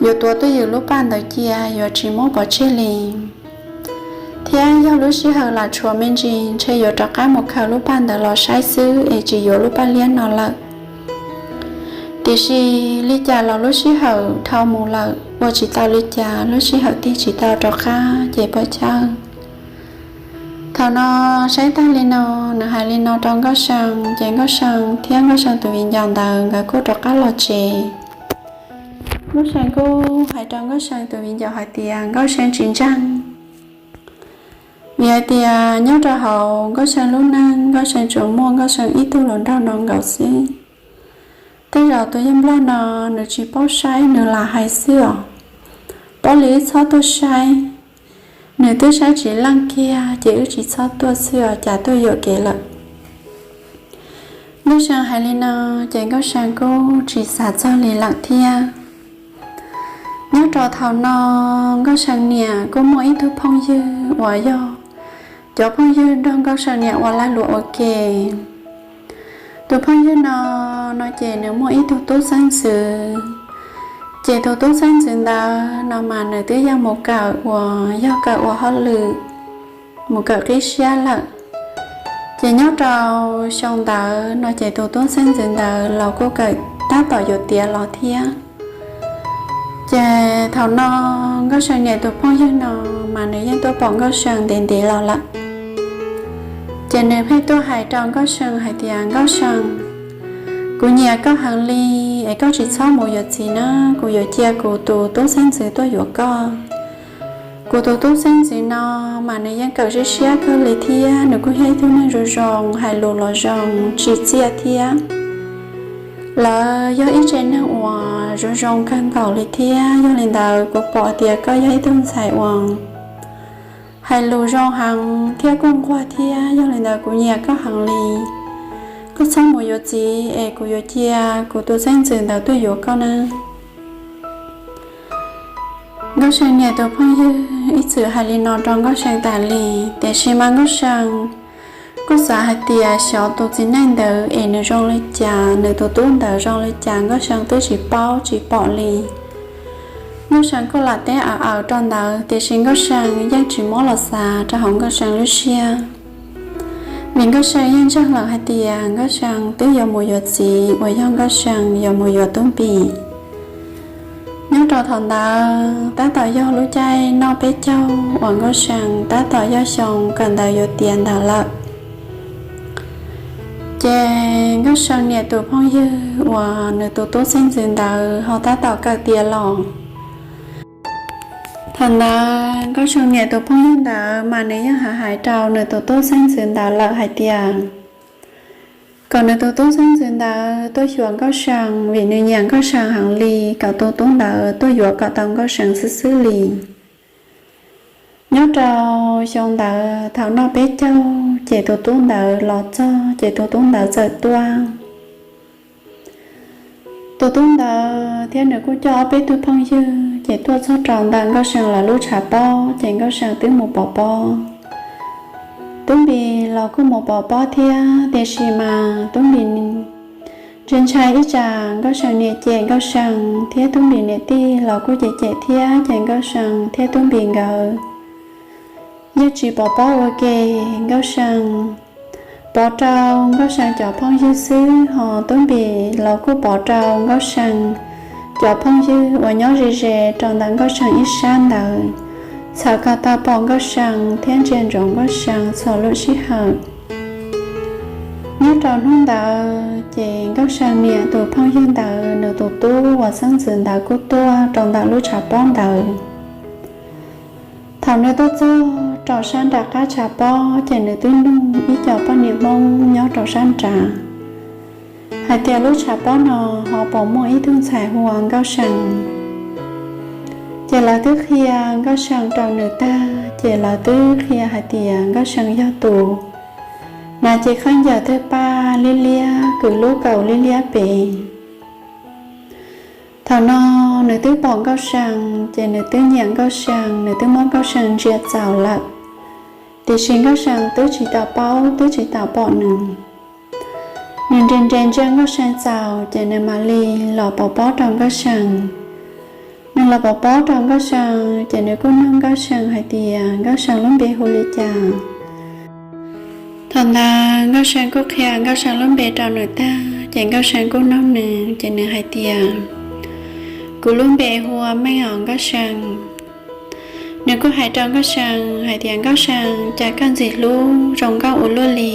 yuav tuav twj ywm lub paj ntawd cia, yuav tsis muab pov tseg li. Thiab yog lub sij hawm lam tshuav me ntsis ntshe yuav rov qab mus khaws lub paj ntawd los saib xwb es tsis yuav lub paj liab no lawm. Tiam sis li cas los lub sij hawm dhau mus lawm, ua tsis tau li cas, lub sij hawm tig tsis tau rov qab ces pov chawj. Thaum no saib tag li no, nws hais li no rau Nkauj See, ces Nkauj See thiab Nkauj See tus viv ncaus ntawd nkawd kuj rov qab los tsev. Nkauj See kuj hais rau Nkauj See tus viv ncaus hais tias Nkauj See tsis ntseeg, vim hais tias nyob rau hauv Nkauj See lub neej, Nkauj See tsuas muaj Nkauj See ib tug hluas nraug no nkaus xwb. Tej zaum tus yawg nplog no nws tsis paub saib, nws lam hais xwb os. Paub li wb txhob tuaj saib, nws twb saib tsis leej kiag ces wb tsis txhob tuaj xwb os, cas tuaj yuam kev lawm. Nkauj See hais li no, ces Nkauj See kuj tsis xav txog li lawm thiab. Nyob rau thaum no, Nkauj See niam kuj muaj ib tug phooj ywg uas yog cov phooj ywg nrog Nkauj See niam ua lag luam ua ke. Tus phooj ywg no, no ces nws muaj ib tug tub xeeb ntxwv, ces tus tub xeeb ntxwv ntawd no mas nws twb yog mus kawm uas yog kawm ua hauj lwm, mus kawm qib siab lawm. Ces nyob rau xyoo ntawd no ces tus tub xeeb ntxwv ntawd los kuj kawm tab tom yuav tiav los thiab. Ces thaum no Nkauj See niam tus phooj ywg no mas nws yeej tuaj pom Nkauj See ntev ntev los lawm. Ces nws pheej tuaj hais rau Nkauj See hais tias, Nkauj See, kuv nyiam koj heev li, es koj tsis txhob mus yuav txiv na, kuv yuav cia kuv tus tub xeeb ntxwv tuaj yuav koj. Kuv tus tub xeeb ntxwv no mas nws yeej kawm siab siab kawg li thiab nws kuj yog ib tug neeg zoo zoo, hais lus los zoo, tsim txiaj thiab. Lawv yog ib tsev neeg uas zoo zoo kawg nkaus li thiab, yog li ntawd kuv pom tias koj yog ib tug ntxhais uas hais lus zoo heev thiab kuj nquag thiab, yog li ntawd kuv nyiam koj heev li. Koj txhob mus yuav txiv es kuv yuav cia kuv tus xeeb ntxwv ntawd tuaj yuav koj nawb. Nkauj See niam tus phooj ywg ib txwm hais li no rau Nkauj See tas li, tiam sis mas Nkauj See kuj xav hais tias xyov tus txiv neej ntawd es nws zoo li cas, nws tus tub ntawd zoo li cas Nkauj See twb tsis paub tsis pom li. Nkauj See kuj lam teb aws aws rau ntawd, tiam sis Nkauj See yeej tsis muab los xav rau hauv Nkauj See lub siab. Vim Nkauj See yeej ntseeg lawm hais tias Nkauj See twb yuav mus yuav txiv uas yog Nkauj See yuav mus yuav Tub Npis. Nyob rau thaum ntawd tab tom yog lub caij noj peb caug uas Nkauj See tab tom yog xyoo kawm ntawv yuav tiav ntawd lawm. Ces Nkauj See niam tus phooj ywg uas nws tus tub xeeb ntxwv ntawd ho tab tom kawm tiav los. Thaum ntawd Nkauj See niam tus phooj ywg ntawd mas nws yeej hais hais rau nws tus tub xeeb ntxwv ntawd lawm hais tias kom nws tus tub xeeb ntxwv ntawd tuaj xyuas Nkauj See, vim nws nyiam Nkauj See heev li, kom tus tub ntawd tuaj yuav kom tau Nkauj See xwb xwb li. Nyob rau xyoo ntawd thaum noj peb caug ces tus tub ntawd los txog ces tus tub ntawd txawm tuaj. Tus tub ntawd thiab nws kuj coj ob peb tug phooj ywg ces tuaj txog rau ntawm Nkauj See lawv lub tshav pob ces Nkauj See twb mus pov pob. Tub Npis los kuj mus pov pob thiab, tiam sis mas Tub Npis ntshai ntshai ib tsam Nkauj See niam cem Nkauj See thiab Tub Npis niam tij los kuj cem cem thiab, ces Nkauj See thiab Tub Npis nkawd yeej tsis pov pob ua ke. Nkauj See pov rau Nkauj See cov phooj ywg xwb, ho Tub Npis los kuj pov rau Nkauj See cov phooj ywg uas nyob ze ze rau ntawm Nkauj See ib sab ntawd, txhawm kom tau pom Nkauj See thiab ntsia ntsoov Nkauj See txhua lub sij hawm. Nyob rau hnub ntawd ces Nkauj See niam tus phooj ywg ntawd nws tus tub uas xeeb ntxwv ntawd kuj tuaj rau ntawm lub tshav pob ntawd. Thaum nws tuaj txog rau sab nram qab tshav pob ces nws twb nug ib co poj niam Hmoob nyob rau sab nrad hais tias lub tshav pob no ho puas muaj ib tug ntxhais hu ua Nkauj See. Ces lawv twb qhia Nkauj See rau nws tag ces lawv twb qhia hais tias Nkauj See yog tus na ces khaub ncaws twg paj liab liab, kws lub kaus liab liab pes. Thaum no nws twb pom Nkauj See ces nws twb nyiam Nkauj See, nws twb muab Nkauj See ntsia txaus lawm, tiam sis Nkauj See twb tsis tau paub, twb tsis tau pom nws. Nws nres nres ntsia Nkauj See txaus ces nws mam li los pov pob rau Nkauj See. Nws los pov pob rau Nkauj See ces nws kuj nug Nkauj See hais tias Nkauj See lub npe hu li cas. Thaum ntawd Nkauj See kuj qhia Nkauj See lub npe rau nws tag ces Nkauj See kuj nug nws ces nws hais tias, kuv lub npe hu ua Meej os Nkauj See. Nws kuj hais rau Nkauj See hais tias Nkauj See, cas koj ntxim hlub zoo nkauj ua luaj li,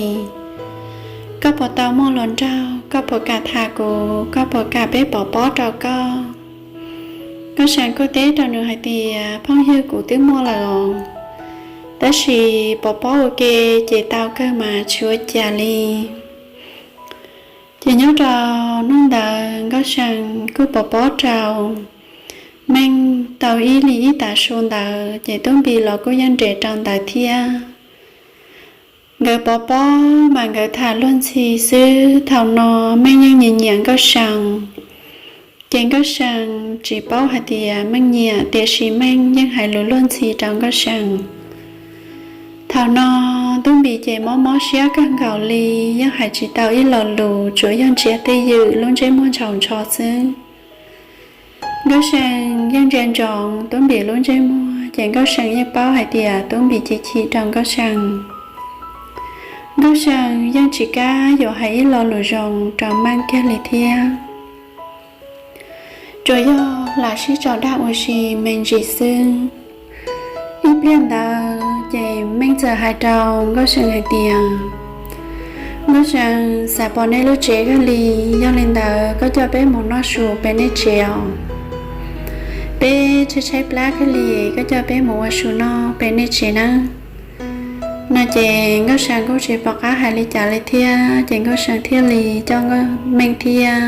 koj puas tau muaj hluas nraug, koj puas kam tham kuv, koj puas kam peb pov pob rau koj? Nkauj See kuj teb rau nws hais tias phooj ywg, kuv twb muaj lawm os, tab sis pov pob ua ke ces tau kawg mas tsis ua cas li. Ces nyob rau hnub ntawd Nkauj See kuj pov pob rau Meej tau ib li ib tav su ntawd ces Tub Npis los kuj yeej nres rau ntawd thiab. Nkawd pov pob mas nkawd tham luag ntxhi xwb. Thaum no Meej yeej nyiam nyiam Nkauj See, ces Nkauj See tsis paub hais tias Meej nyiam, tiam sis Meej yeej hais lus luag ntxhi rau Nkauj See. Thaum no Tub Npis ces mob mob siab kawg nkaus li, yeej hais tsis tau ib lo lus, tsuas yog ntsia tej ywm lub ntsej muag ntshaus ntsho xwb. Nkauj See yeej ntsia ntsoov Tub Npis lub ntsej muag ces Nkauj See yeej paub hais tias Tub Npis chim chim rau Nkauj See. Nkauj See yeej tsis kam yuav hais ib lo lus zoo rau Meej kiag li thiab. Tsuas yog lam sib tso dag ua si me ntsis xwb. Ib pliag ntawd ces Meej txawm hais rau Nkauj See hais tias, Nkauj See, xav pom nej lub tsev kawg li, yog li ntawd koj coj peb mus noj su pem nej tsev os. Peb tshaib tshaib plab kawg li, koj coj peb mus ua su noj pem nej tsev nawb. No ces Nkauj See kuj tsis pom qab hais li cas li thiab ces Nkauj See thiaj li coj Meej thiab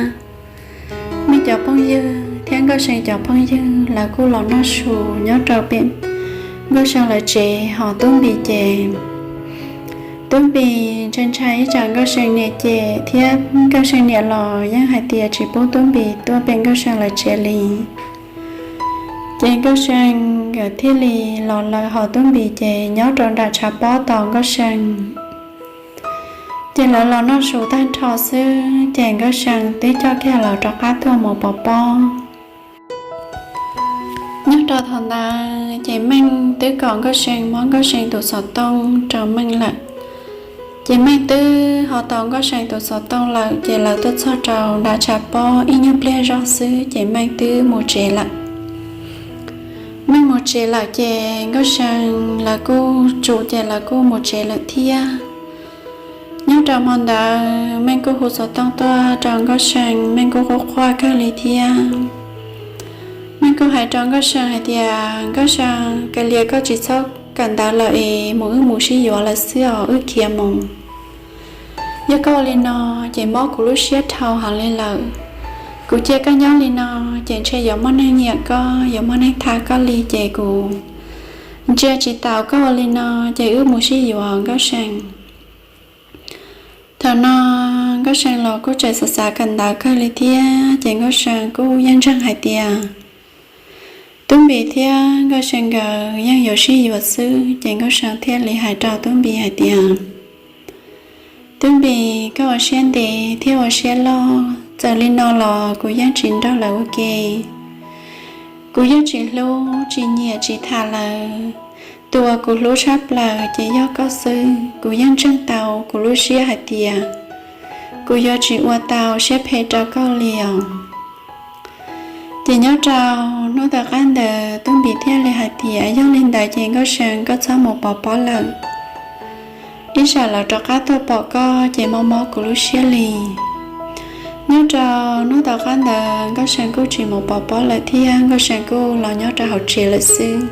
Meej cov phooj ywg thiab Nkauj See cov phooj ywg lawv kuj los noj su nyob rau pem Nkauj See lawv tsev. Ho Tub Npis ces Tub Npis ntshai ntshai ib tsam Nkauj See niam cem thiab Nkauj See niam los yeej hais tias tsis pub Tub Npis tuaj pem Nkauj See lawv tsev li. Ces Nkauj See nkawd thiaj li los lawm, ho Tub Npis ces nyob rau nram tshav pob tos Nkauj See. Ces lawv los noj su tag nrho xwb ces Nkauj See twb coj kiag lawv rov qab tuaj mus pov pob. Nyob rau thaum ntawd ces Meej twb kom Nkauj See muab Nkauj See tus xov tooj rau Meej lawm. Ces Meej twb ho tau Nkauj See tus xov tooj lawm ces lawv tuaj txog rau nram tshav pob ib nyuag pliag zog xwb ces Meej twb mus tsev lawm. Meej mus tsev lawm ces Nkauj See lawv kuj tsum ces lawv kuj mus tsev lawm thiab. Nyob rau hmo ntawd Meej kuj hu xov tooj tuaj rau Nkauj See, Meej kuj quaj quaj kawg li thiab. Meej kuj hais rau Nkauj See hais tias, Nkauj See, kav liam koj tsis txhob kawm ntawv lawm es mus, wb mus sib yuav lawm xwb os, wb khiav mus. Yog koj ua li no ces mob kuv lub siab dhau heev li lawm. Kuv cia koj nyob li no ces ntshe yuav muaj neeg nyiam koj, yuav muaj neeg tham koj li ces kuv ntsia tsis taus koj ua li no, ces wb mus sib yuav Nkauj See. Thaum no Nkauj See los kuj tseem xav xav kawm ntawv kawg li thiab ces Nkauj See kuj yeej ntseeg hais tias Tub Npis thiab Nkauj See nkawd yeej yuav sib yuav xwb ces Nkauj See thiaj li hais rau Tub Npis hais tias, Tub Npis, koj ua siab ntev thiab ua siab loj, txawm li no los kuv yeej tsis nrog lawv ua ke. Kuv yeej tsis hlub, tsis nyiam, tsis tham lawv. Tus uas kuv hlub tshaj plaws ces yog koj xwb. Kuv yeej ntseeg tau kuv lub siab hais tias kuv yuav tsis ua tau siab phem rau koj li os. Ces nyob rau hnub tom qab ntawd Tub Npis thiaj li hais tias, yog li ntawd ces Nkauj See, koj txhob mus pov pob lawm. Ib tsam lawv rov qab tuaj pom koj ces mob mob kuv lub siab li. Nyob rau hnub tom qab ntawd Nkauj See kuj tsis mus pov pob lawm thiab Nkauj See kuj los nyob rau hauv tsev lawm xwb.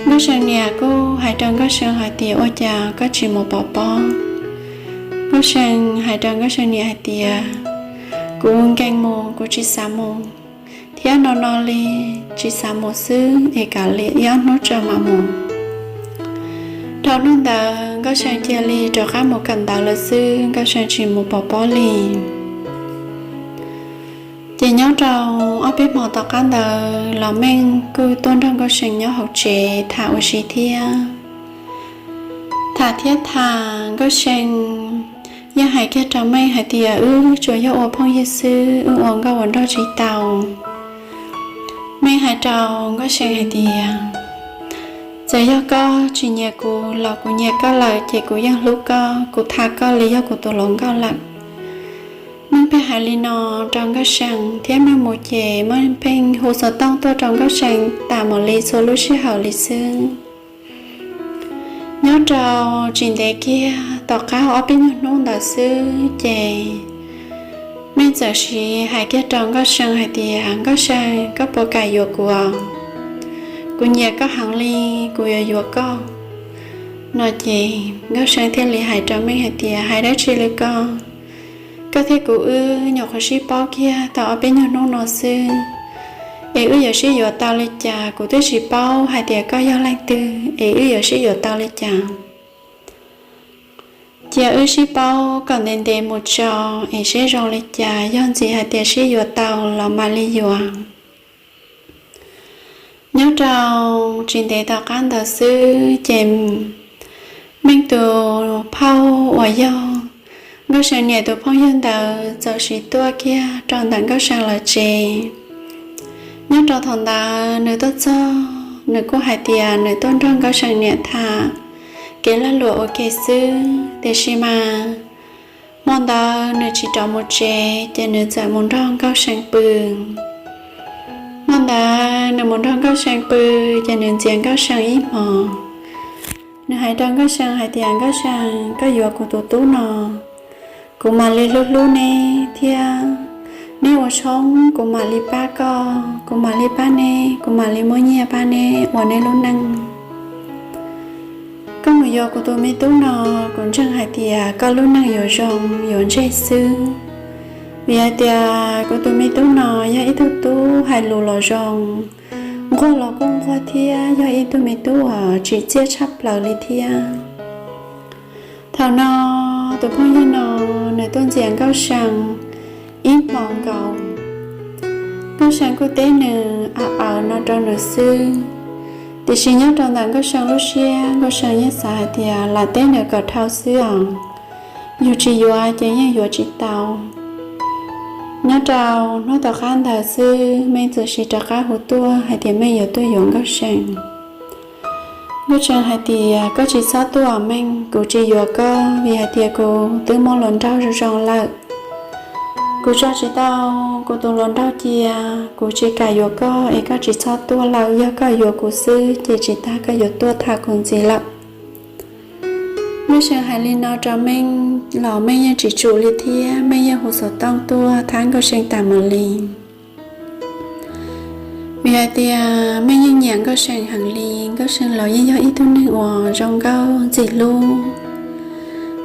Nkauj See niam kuj hais rau Nkauj See hais tias, ua cas koj tsis mus pov pob? Nkauj See hais rau Nkauj See niam hais tias, kuv nkees mus, kuv tsis xav mus, thiab no no li tsis xav mus xwb es kav liam ib ob hnub tso mam mus. Dhau hnub ntawd Nkauj See cia li rov qab mus kawm ntawv lawm xwb, Nkauj See tsis mus pov pob li. Ces nyob rau ob peb hmo tom qab ntawd los Meej kuj tuaj nrog Nkauj See nyob hauv tsev tham ua si thiab. Tham thiab tham, Nkauj See yeej hais kiag rau Meej hais tias, wb tsuas yog ua phooj ywg xwb, wb ua nkauj ua nraug tsis tau. Meej hais rau Nkauj See hais tias, txawm yog koj tsis nyiam kuv los kuv nyiam koj lawm ces kuv yeej hlub koj, kuv tham koj li yog kuv tus hluas nkauj lawm. Meej pheej hais li no rau Nkauj See thiab Meej mus ces Meej pheej hu xov tooj tuaj rau Nkauj See tas mam li txhua lub sij hawm li xwb. Nyob rau tsis ntev kiag tom qab ob peb nyuag hnub ntawd xwb ces Meej txawm sis hais kiag rau Nkauj See hais tias, Nkauj See, koj puas kam yuav kuv? Kuv nyiam koj heev li, kuv yuav yuav koj. No ces Nkauj See thiaj li hais rau Meej hais tias, hais dab tsi li ko? Koj thiab kuv wb nyuam qhuav sib paub kiag tau ob peb nyuag hnub no xwb, es wb yuav sib yuav tau li cas? Kuv twb tsis paub hais tias koj yog leej twg es wb yuav sib yuav tau li cas. Cia wb sib paub kom ntev ntev mus tso, es seb zoo li cas, yog ntxim hais tias sib yuav tau los mam li yuav. Nyob rau tsis ntev tom qab ntawd xwb ces Meej tus phauj uas yog Nkauj See niam tus phooj ywg ntawd txawm sis tuaj kiag rau ntawm Nkauj See lawv tsev. Nyob rau thaum ntawd nws tuaj txog, nws kuj hais tias nws tuaj nrog Nkauj See niam tham kev lag luam ua ke xwb, tiam sis mas hmo ntawd nws tsis rov mus tsev ces nws txawm mus nrog Nkauj See pw. Hmo ntawd nws mus nrog Nkauj See pw ces nws ntxias Nkauj See ib hmos. Nws hais rau Nkauj See hais tias, Nkauj See, koj yuav kuv tus tub no, kuv mam li hlub hlub neb thiab neb ua tshoob kuv mam li pab koj, kuv mam li pab neb, kuv mam li muab nyiaj pab neb ua neb lub neej. Koj mus yuav kuv tus me tub no, kuv ntseeg hais tias koj lub neej yuav zoo yuav ntseg xwb. Vim hais tias kuv tus me tub no yog ib tug tub hais lus los zoo, nquag los kuj nquag thiab yog ib tug me tub uas tsim txiaj tshaj plaws li thiab. Thaum no tus phooj ywg no nws tuaj ntxias Nkauj See ib hmos nkaus. Nkauj See kuj teb nws a awv no rau nws xwb, tiam sis nyob rau ntawm Nkauj See lub siab Nkauj See yeej xav hais tias lam teb nws kom dhau xwb os, yus tsis yuav ces yeej yuav tsis tau. Nyob rau hnub tom qab ntawd xwb Meej txawm sis rov qab hu tuaj hais tias Meej yuav tuaj yuav Nkauj See. Nkauj See hais tias, koj tsis txhob tuaj Meej, kuv tsis yuav koj vim hais tias kuv twb muaj hluas nraug zoo zoo lawm. Kuv tso tsis tau kuv tus hluas nraug cia, kuv tsis kam yuav koj es koj tsis txhob tuaj lawm, yog koj yuav kuv xwb ces tsis tas koj yuav tuaj tham kuv ntxiv lawm. Nkauj See hais li no rau Meej los Meej yeej tsis tsum li thiab Meej yeej hu xov tooj tuaj thab Nkauj See tas mus li. Vim hais tias Meej yeej nyiam Nkauj See heev li, Nkauj See los yeej yog ib tug neeg uas zoo nkauj ntxim hlub,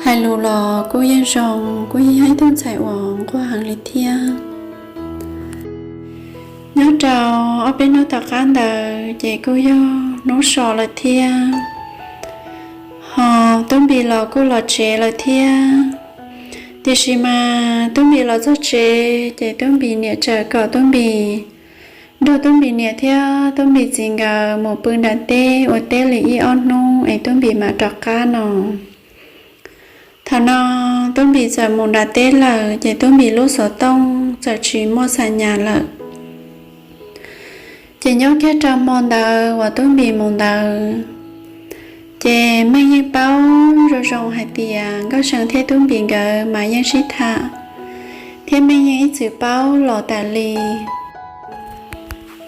hais lus los kuj yeej zoo, kuj yeej yog ib tug ntxhais uas nquag heev li thiab. Nyob rau ob peb hnub tom qab ntawd ces kuj yog hnub so lawm thiab, ho Tub Npis los kuj los tsev lawm thiab. Tiam sis mas Tub Npis los txog tsev ces Tub Npis niam txawm kom Tub Npis nrog Tub Npis niam thiab Tub Npis txiv nkawd mus pw nram teb ua teb li ib ob hnub es Tub Npis mam rov qab no. Thaum no Tub Npis txawm mus nram teb lawm ces Tub Npis lub xov tooj txawm tsis muaj xa nyas lawm. Ces nyob kiag rau hmo ntawd uas Tub Npis mus ntawd, ces Meej yeej paub zoo zoo hais tias Nkauj See thiab Tub Npis nkawd mas yeej sib tham, thiab Meej yeej ib txwm paub los tas li.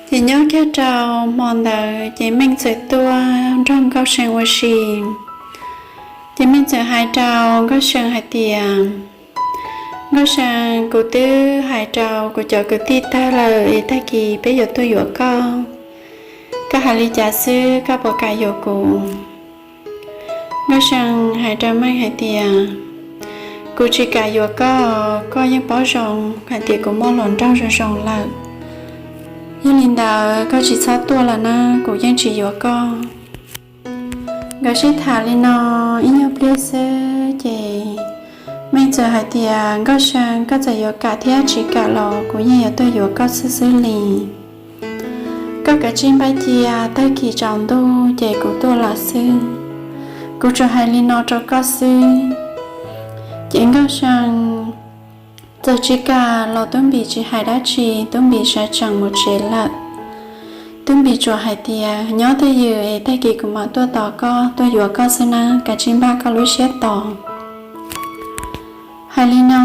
Ces nyob kiag rau hmo ntawd ces Meej txawm tuaj nrog Nkauj See ua si. Ces Meej txawm hais rau Nkauj See hais tias, Nkauj See, kuv twb hais rau kuv cov kwv tij tag lawm es tag kis peb yuav tuaj yuav koj. Koj hais li cas xwb, koj puas kam yuav kuv? Nkauj See hais rau Meej hais tias, Kuv tsis kam yuav koj, koj yeej paub zoo hais tias kuv muaj hluas nraug zoo zoo lawm. Yog li ntawd koj tsis txhob tuaj lawm na, kuv yeej tsis yuav koj. Nkawd sib tham li no ib nyuag pliag xwb ces Meej txawm hais tias, Nkauj See, koj txawm yuav kam thiab tsis kam los kuv yeej yuav tuaj yuav koj xwb xwb li. Koj kav tsij npaj cia, tag kis tsaus ntuj ces kuv tuaj lawm xwb. Kuv tsuas hais li no rau koj xwb. Ces Nkauj See txawm tsis kam los Tub Npis tsis hais dab tsi, Tub Npis sawv tsees mus tsev lawm. Tub Npis tsuas hais tias, Nyob twj ywm es tag kis kuv mam tuaj tos koj, tuaj yuav koj xwb na, kav tsij npaj koj lub siab tos. Hais li no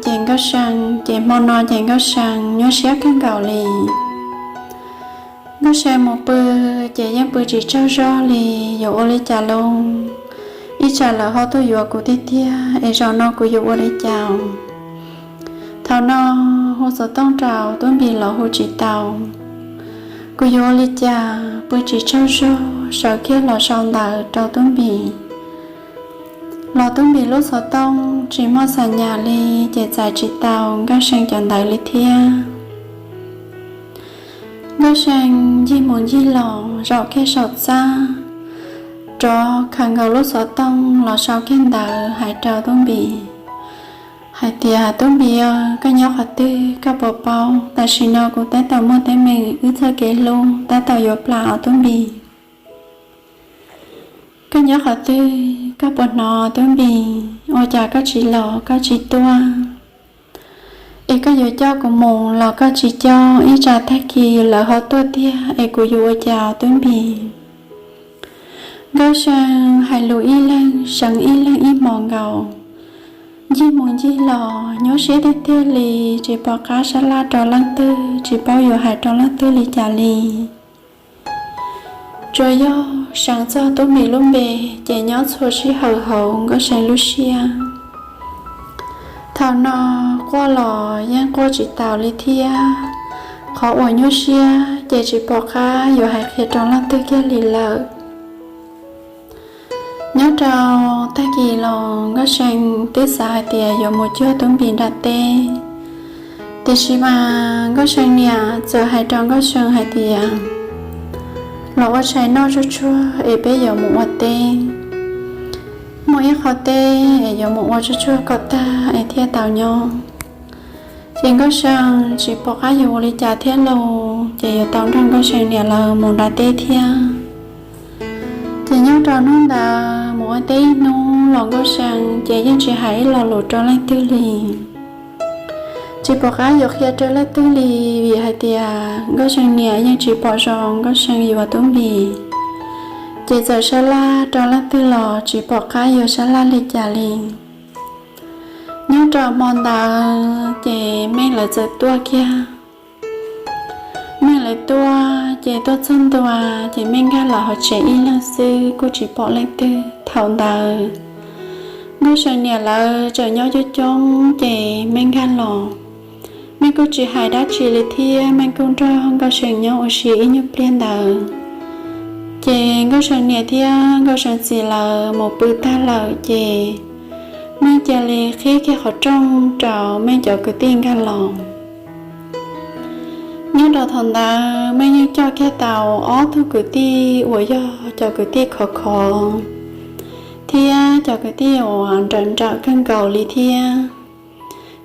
ces Nkauj See, ces hmo no ces Nkauj See nyuaj siab kawg nkaus li. Nkauj See mus pw ces yeej pw tsis tsaug zog li, yuav ua li cas lauj? Ib tsam lawv ho tuaj yuav kuv tiag tiag es zaum no kuv yuav ua li cas? Thaum no hu xov tooj rau Tub Npis los hu tsis tau. Kuv yuav ua li cas? Pw tsis tsaug zog, sawv kiag los sau ntawv rau Tub Npis. Los Tub Npis lub xov tooj tsis muaj xa nyas li, ces txais tsis tau Nkauj See cov ntawv li thiab. Nkauj See ncig mus ncig los zaum kiag saum txaj, rov khaws nkaus lub xov tooj los sau kiag ntawv hais rau Tub Npis hais tias, Tub Npis, koj nyob qhov twg koj puas paub? Tam sim no kuv tab tom muaj teeb meem, wb txoj kev hlub tab tom yuav plam os Tub Npis. Koj nyob qhov twg koj puas hnov Tub Npis? Ua cas koj tsis los koj tsis tuaj? Es koj yuav coj kuv mus los koj tsis coj, ib tsam tag kis lawv ho tuaj tiag es kuv yuav ua cas Tub Npis? Nkauj See hais lus ib leeg seev ib leeg ib hmos nkaus, ncig mus ncig los nyuaj siab tiag tiag li, tsis pom qab sab laj rau leej twg, tsis paub yuav hais rau leej twg li cas li. Tsuas yog seev txog Tub Npis lub npe ces nyob txhua sij hawm hauv Nkauj See lub siab. Thaum no quaj los yeej quaj tsis taus li thiab, qhov uas nyuaj siab ces tsis pom qab yuav hais qhia rau leej twg kiag li lawm. Nyob rau tag kis los Nkauj See twb xav hais tias yuav mus cuag Tub Npis nram teb, tiam sis mas Nkauj See niam txawm hais rau Nkauj See hais tias, Los ua tshais noj tsuag tsuag es peb yuav mus ua teb. Muaj ib qho teb es yuav mus ua tsuag tsuag kom tag es thiaj tau nyob. Ces Nkauj See tsis pom qab yuav ua li cas thiab lauj, ces yuav tau nrog Nkauj See niam lawv mus nram teb thiab. Ces nyob rau hnub ntawd mus ua teb ib hnub los Nkauj See ces yeej tsis hais ib lo lus rau leej twg li. Tsis pom qab yuav qhia rau leej twg li, vim hais tias Nkauj See niam yeej tsis pom zoo Nkauj See yuav Tub Npis, ces txawm sab laj rau leej twg los tsis pom qab yuav sab laj li cas li. Nyob rau hmo ntawd ces Meej lawv txawm tuaj kiag. Meej lawv tuaj ces tuaj txog ntua ces Meej nkag los hauv tsev ib leeg xwb kuj tsis pom leej twg. Thaum ntawd Nkauj See niam lawv tseem nyob coob coob ces Meej nkag los. Meej kuj tsis hais dab tsi li thiab, Meej kuj nrog Nkauj See nyob ua si ib nyuag pliag ntawd. Ces Nkauj See niam thiab Nkauj See txiv lawv mus pw tag lawm ces Meej cia li qhib kiag qhov rooj rau Meej cov kwv tij nkag los. Nyob rau thaum ntawd Meej yeej coj kiag tau ob tug kwv tij uas yog cov kwv tij khov khov thiab cov kwv tij uas nrawm nrawm kawg nkaus li thiab.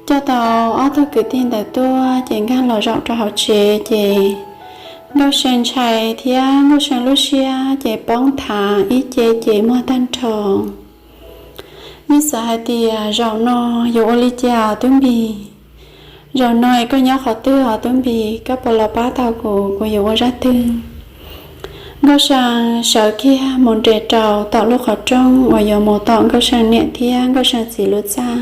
Coj tau ob tug kwv tij ntawd tuaj ces nkag los zaum rau hauv tsev ces Nkauj See ntshai thiab Nkauj See lub siab ces poob thav ib ce ces muag tag nrho. Yeej xav hais tias zaum no yuav ua li cas Tub Npis? Zaum no es koj nyob qhov twg os Tub Npis? Koj puas los pab tau kuv, kuv yuav ua zaj twg? Nkauj See sawv kiag mus nres rau tom lub qhov rooj uas yuav mus tom Nkauj See niam thiab Nkauj See txiv lub txaj.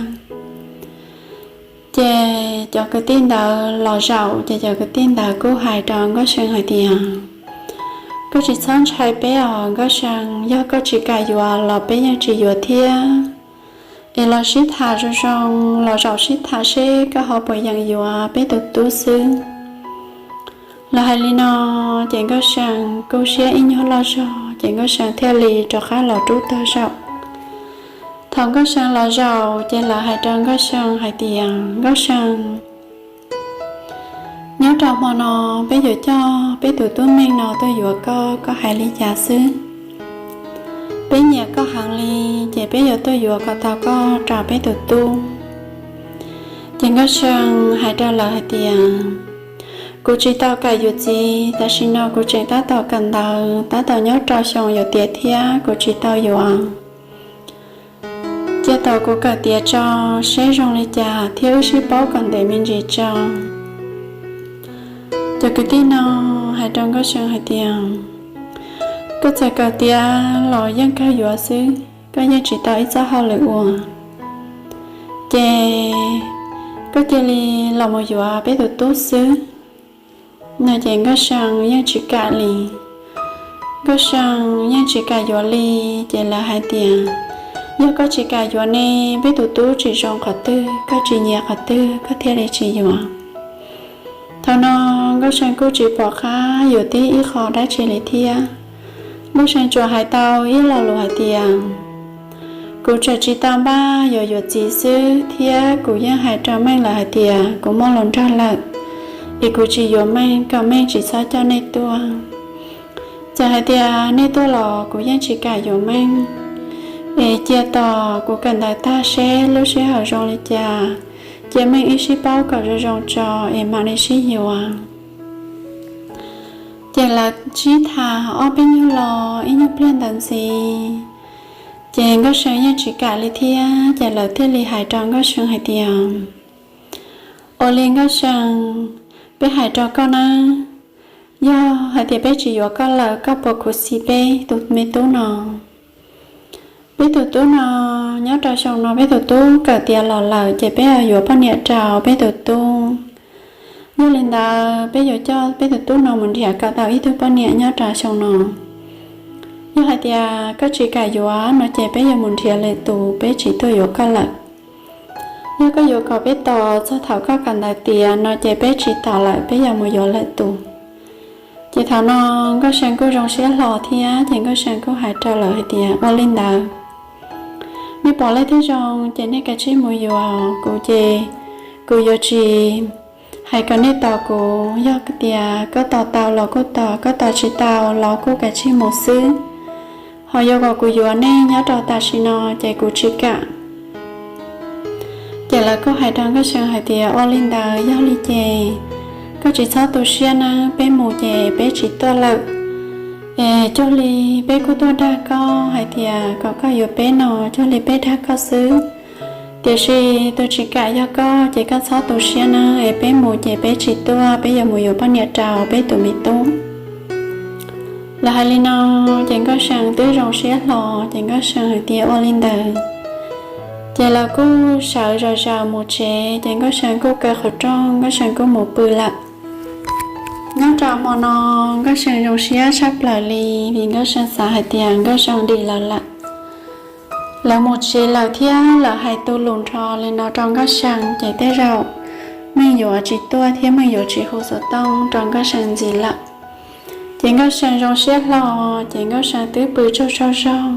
Ces cov kwv tij ntawd los zaum ces cov kwv tij ntawd kuj hais rau Nkauj See hais tias, Koj tsis txhob ntshai peb os Nkauj See, yog koj tsis kam yuav los peb yeej tsis yuav thiab. Es los sib tham zoo zoo, los zaum sib tham seb koj ho puas yeem yuav peb tus tub xwb. Lawv hais li no, ces Nkauj See kuj siab ib nyuag loj zog, ces Nkauj See thiaj li rov qab los rub tog zaum. Thaum Nkauj See los zaum, ces lawv hais rau Nkauj See hais tias, Nkauj See, nyob rau hmo no peb yuav coj peb tus tub Meej no tuaj yuav koj, koj hais li cas xwb? Peb nyiam koj heev li, ces peb yuav tuaj yuav kom tau koj rau peb tus tub. Ces Nkauj See hais rau lawv hais tias, kuv tsis tau kam yuav txiv, tam sim no kuv tseem tab tom kawm ntawv, tab tom nyob rau xyoo yuav tiav thiab kuv tsis tau yuav. Cia tos kuv kawm tiav tso, seb zoo li cas thiab wb sib paub kom ntev me ntsis tso. Cov kwv tij no hais rau Nkauj See hais tias, koj txawm kawm tiav los yeej kawg yuav xwb, koj yeej tsis tau ib txoj hauj lwm ua, ces koj cia li los mus yuav peb tus tub xwb. No ces Nkauj See yeej tsis kam li. Nkauj See yeej tsis kam yuav li, ces lawv hais tias, yog koj tsis kam yuav ne, peb tus tub tsis zoo qhov twg, koj tsis nyiam qhov twg koj thiaj li tsis yuav. Thaum no Nkauj See kuj tsis pom qab yuav tib ib qho dab tsi li thiab. Nkauj See tsuas hais tau ib lo lus hais tias, kuv tseem tsis tau npaj yuav yuav txiv xwb, thiab kuv yeej hais rau Meej lawm hais tias kuv muaj lus nrog lawm, es kuv tsis yuav Meej, kom Meej tsis txhob coj nej tuaj. Txawm hais tias nej tuaj los kuv yeej tsis kam yuav Meej, es cia tos kuv kawm ntawv tag seb lub sij hawm zoo li cas, cia Meej wb sib paub kom zoo zoo tso, es mam li sib yuav. Ces lawv sib tham ob peb nyuag lo, ib nyuag pliag ntawd ntxiv, ces Nkauj See yeej tsis kam li thiab, ces lawv thiaj li hais rau Nkauj See hais tias, ua li Nkauj See, peb hais rau koj nawb, yog hais tias peb tsis yuav koj lawm, koj puas khuv xim peb tus me tub no? Peb tus tub no, nyob rau xyoo no peb tus tub kawm tiav los lawm, ces peb yuav poj niam rau peb tus tub. Yog li ntawd peb yuav coj peb tus tub no mus nrhiav kom tau ib tug poj niam nyob rau xyoo no. Yog hais tias koj tsis kam yuav no ces peb yuav mus nrhiav lwm tus, peb tsis tuaj yuav koj lawm. Yog koj yuav kom peb tos txog thaum koj kawm ntawv tiav no ces peb tsis tos lawm, peb yuav mus yuav lwm tus. Ces thaum no Nkauj See kuj zoo siab hlo thiab, ces Nkauj See kuj hais rau lawv hais tias, ua li ntawd, nej pom leej twg zoo ces nej kav tsij mus yuav, kuv ces kuv yuav tsis hais kom nej tos kuv. Yog tias koj tos tau los kuj tos, koj tos tsis tau los kuj kav tsij mus xwb. Ho yuav kom kuv yuav nej nyob rau tam sim no ces kuv tsis kam. Ces lawv kuj hais rau Nkauj See hais tias, ua li ntawd yog li ces koj tsis txhob tu siab nawb, peb mus ces peb tsis tuaj lawm. Es cuag li peb kuj tuaj dag koj hais tias kom koj yuav peb no, cuag li peb dag koj xwb. Tiam sis tus tsis kam yog koj, ces koj txhob tu siab nawb, es peb mus ces peb tsis tuaj, peb yuav mus yuav poj niam rau peb tus me tub. Lawv hais li no, ces Nkauj See twb zoo siab hlo, ces Nkauj See hais tias, ua li ntawd. Ces lawv kuj sawv zom zaws mus tsev, ces Nkauj See kuj kaw qhov rooj, Nkauj See kuj mus pw lawm. Nyob rau hmo no, Nkauj See zoo siab tshaj plaws li, vim Nkauj See xav hais tias Nkauj See dim lawv lawm. Lawv mus tsev lawm thiab lawv hais tu lus nrho li no rau Nkauj See, ces tej zaum Meej yuav tsis tuaj thiab Meej yuav tsis hu xov tooj rau Nkauj See ntxiv lawm. Ces Nkauj See zoo siab hlo, ces Nkauj See twb pw tsaug tsaug zog.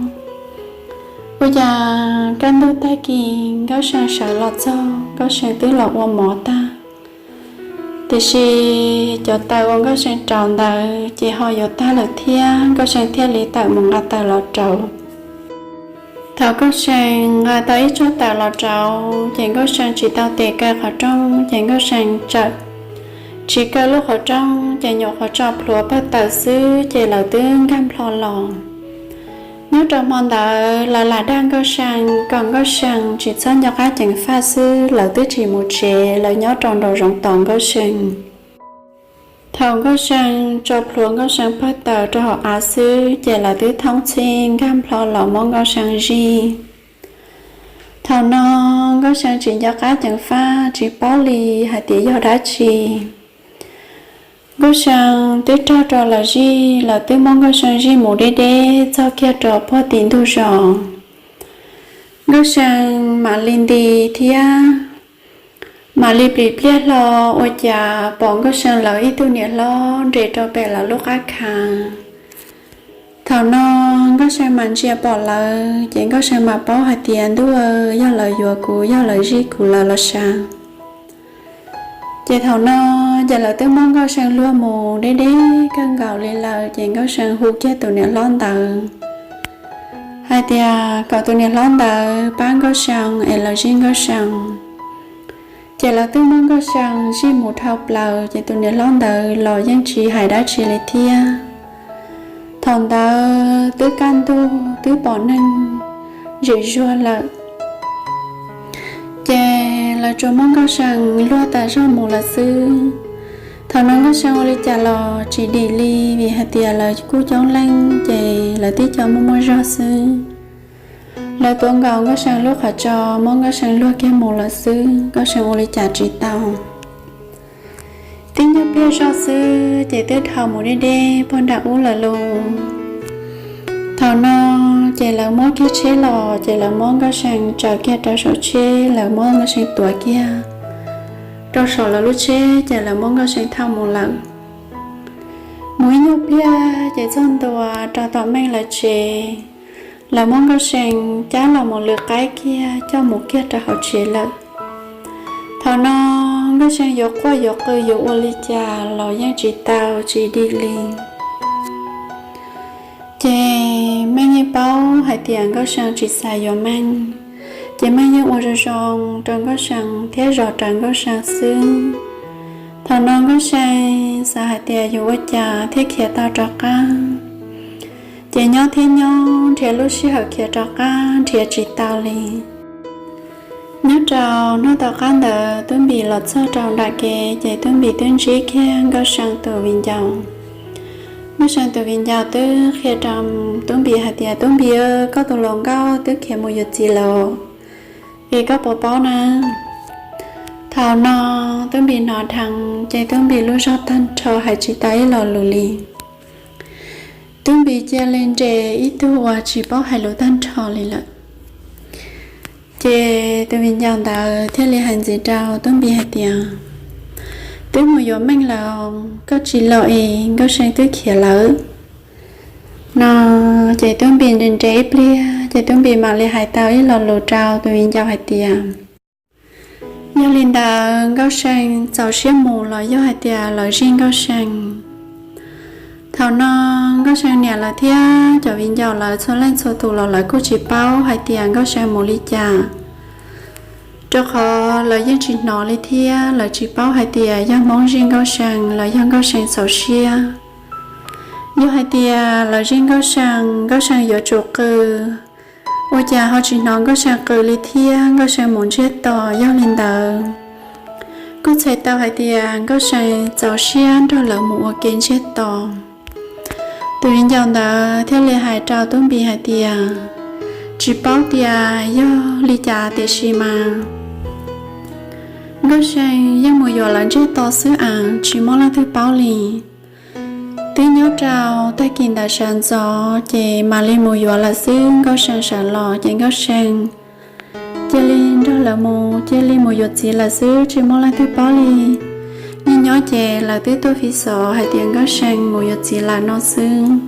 Ua cas kaj ntug tag kis Nkauj See sawv los txog, Nkauj See twb los ua mov tag. Tiam sis cov taws uas Nkauj See rauv ntawd ces ho yuav tag lawm thiab, Nkauj See thiaj li tawm mus nqa taws los rauv. Thaum Nkauj See nqa tau ib tsob taws los rauv, ces Nkauj See tsis tau tes kaw qhov rooj, ces Nkauj See txawm tsis kaw lub qhov rooj, ces nyuam qhuav tso plhuav pawg taws xwb, ces lawv twb nkag nplho los. Nyob rau hmo ntawd lawv lam dag Nkauj See kom Nkauj See tsis txhob nco qab ceev faj xwb, lawv twb tsis mus tsev, lawv nyob rau nraum zoov tos Nkauj See. Thaum Nkauj See tso plhuav Nkauj See pawg taws rau hauv av xwb, ces lawv twb thoob txhij nkag nplho los muab Nkauj See zij. Thaum no Nkauj See tsis nco qab ceev faj, tsis paub li hais tias yog dab tsi. Nkauj See twb raug rau lawv zij, lawv twb muab Nkauj See zij mus deb deb txog kiag rau puag tim ntug zos. Nkauj See mam li nti thiab mam li plim pliaj hlo, ua cas pom Nkauj See lawv ib tug niam hlob nres rau pem lawv lub qab khav. Thaum no Nkauj See mam ntsia pom lawv ces Nkauj See mam paub hais tias ntuj, yog lawv yuav kuv, yog lawv zij kuv lawm los sav. Ces thaum no ces lawv twb muab Nkauj See luag mus deb deb kawg nkaus li lawm, ces Nkauj See hu kiag tus niam hlob ntawd hais tias kom tus niam hlob ntawd pab Nkauj See es lawv zij Nkauj See. Ces lawv twb muab Nkauj See zij mus dhau plaws, ces tus niam hlob ntawd los yeej tsis hais dab tsi li thiab. Thaum ntawd twb kaj ntug twb pom neeg zem zuag lawm, ces lawv tsuas muab Nkauj See luag tas zog mus lawm xwb. Thaum no Nkauj See ua li cas los tsis dim li, vim hais tias lawv kuj coob leej, ces lawv tib co muaj muaj zog xwb. Lawv tuav nkaus Nkauj See lub qhov tso, muab Nkauj See luag kiag mus lawm xwb, Nkauj See ua li cas tsis tau. Tib nyuag pliag zog xwb ces twb dhau mus deb deb puag nram ub lawm lauj. Thaum no ces lawv muab kiag tsheb los, ces lawv muab Nkauj See tsaws kiag rau saum tsheb, lawv muab Nkauj See tuav kiag rau saum lawv lub tsheb, ces lawv muab Nkauj See thauj mus lawm. Mus ib nyuag pliag ces txog ntua rau tom Meej lawv tsev, lawv muab Nkauj See cab los mus lwm qaib kiag coj mus kiag rau hauv tsev lawm. Thaum no Nkauj See yuav quaj yuav qw yuav ua li cas los yeej tsis tau tsis dim li. Ces Meej yeej paub hais tias Nkauj See tsis xav yuav Meej, ces Meej yeej ua zoo zoo rau Nkauj See thiab zov rawv Nkauj See xwb. Thaum no Nkauj See xav hais tias yuav ua cas thiaj khiav tau rov qab, ces nyob thiab nyob nrhiav lub sij hawm khiav rov qab nrhiav tsis tau li. Nyob rau hnub tom qab ntawd Tub Npis los txog rau nram kev, ces Tub Npis twb ntsib kiag Nkauj See tus viv ncaus. Nkauj See tus viv ncaus twb qhia rau Tub Npis hais tias, Tub Npis, koj tus hluas nkauj twb khiav mus yuav txiv lawm, es koj puas paub na? Thaum no Tub Npis hnov dheev ces Tub Npis lub zog tag nrho hais tsis tau ib lo lus li. Tub Npis cia li nres ib tug uas tsis paub hais lus tag nrho li lawm. Ces tus viv ncaus ntawd thiaj li hais ntxiv rau Tub Npis hais tias, Twb mus yuav Meej lawm, koj tsis los es Nkauj See twb khiav lawm. No ces Tub Npis nres nres ib pliag ces Tub Npis mam li hais tau ib lo lus rau tus viv ncaus hais tias, Yog li ntawd Nkauj See txaus siab mus los yog hais tias lawv zij Nkauj See? Thaum no Nkauj See niam lawv thiab cov viv ncaus lawv txhua leej txhua tus los lawv kuj tsis paub hais tias Nkauj See mus li cas, rau qhov lawv yeej tsis hnov li thiab lawv tsis paub hais tias yog Hmoob zij Nkauj See los yog Nkauj See txaus siab. Yog hais tias lawv zij Nkauj See, Nkauj See yuav tsum qw, ua cas ho tsis hnov Nkauj See qw li thiab Nkauj See mus ntsiag to? Yog li ntawd kuj txhais tau hais tias Nkauj See txaus siab nrog lawv mus ua ke ntsiag to. Tus viv ncaus ntawd thiaj li hais rau Tub Npis hais tias, Tsis paub tias yog li cas tiam sis mas Nkauj See yeej mus yuav lawv ntsiag to xwb as, tsis muaj leej twg paub li. Twb nyob rau tag kis ntawd sawv ntxov ces mam li mus yuav lawm xwb, Nkauj See sawv los ces Nkauj See cia li nrog lawv mus, cia li mus yuav txiv lawm xwb, tsis muaj leej twg paub li. Nyob nyob ces lawv twb tuaj fiv xov hais tias Nkauj See mus yuav txiv lawm no xwb.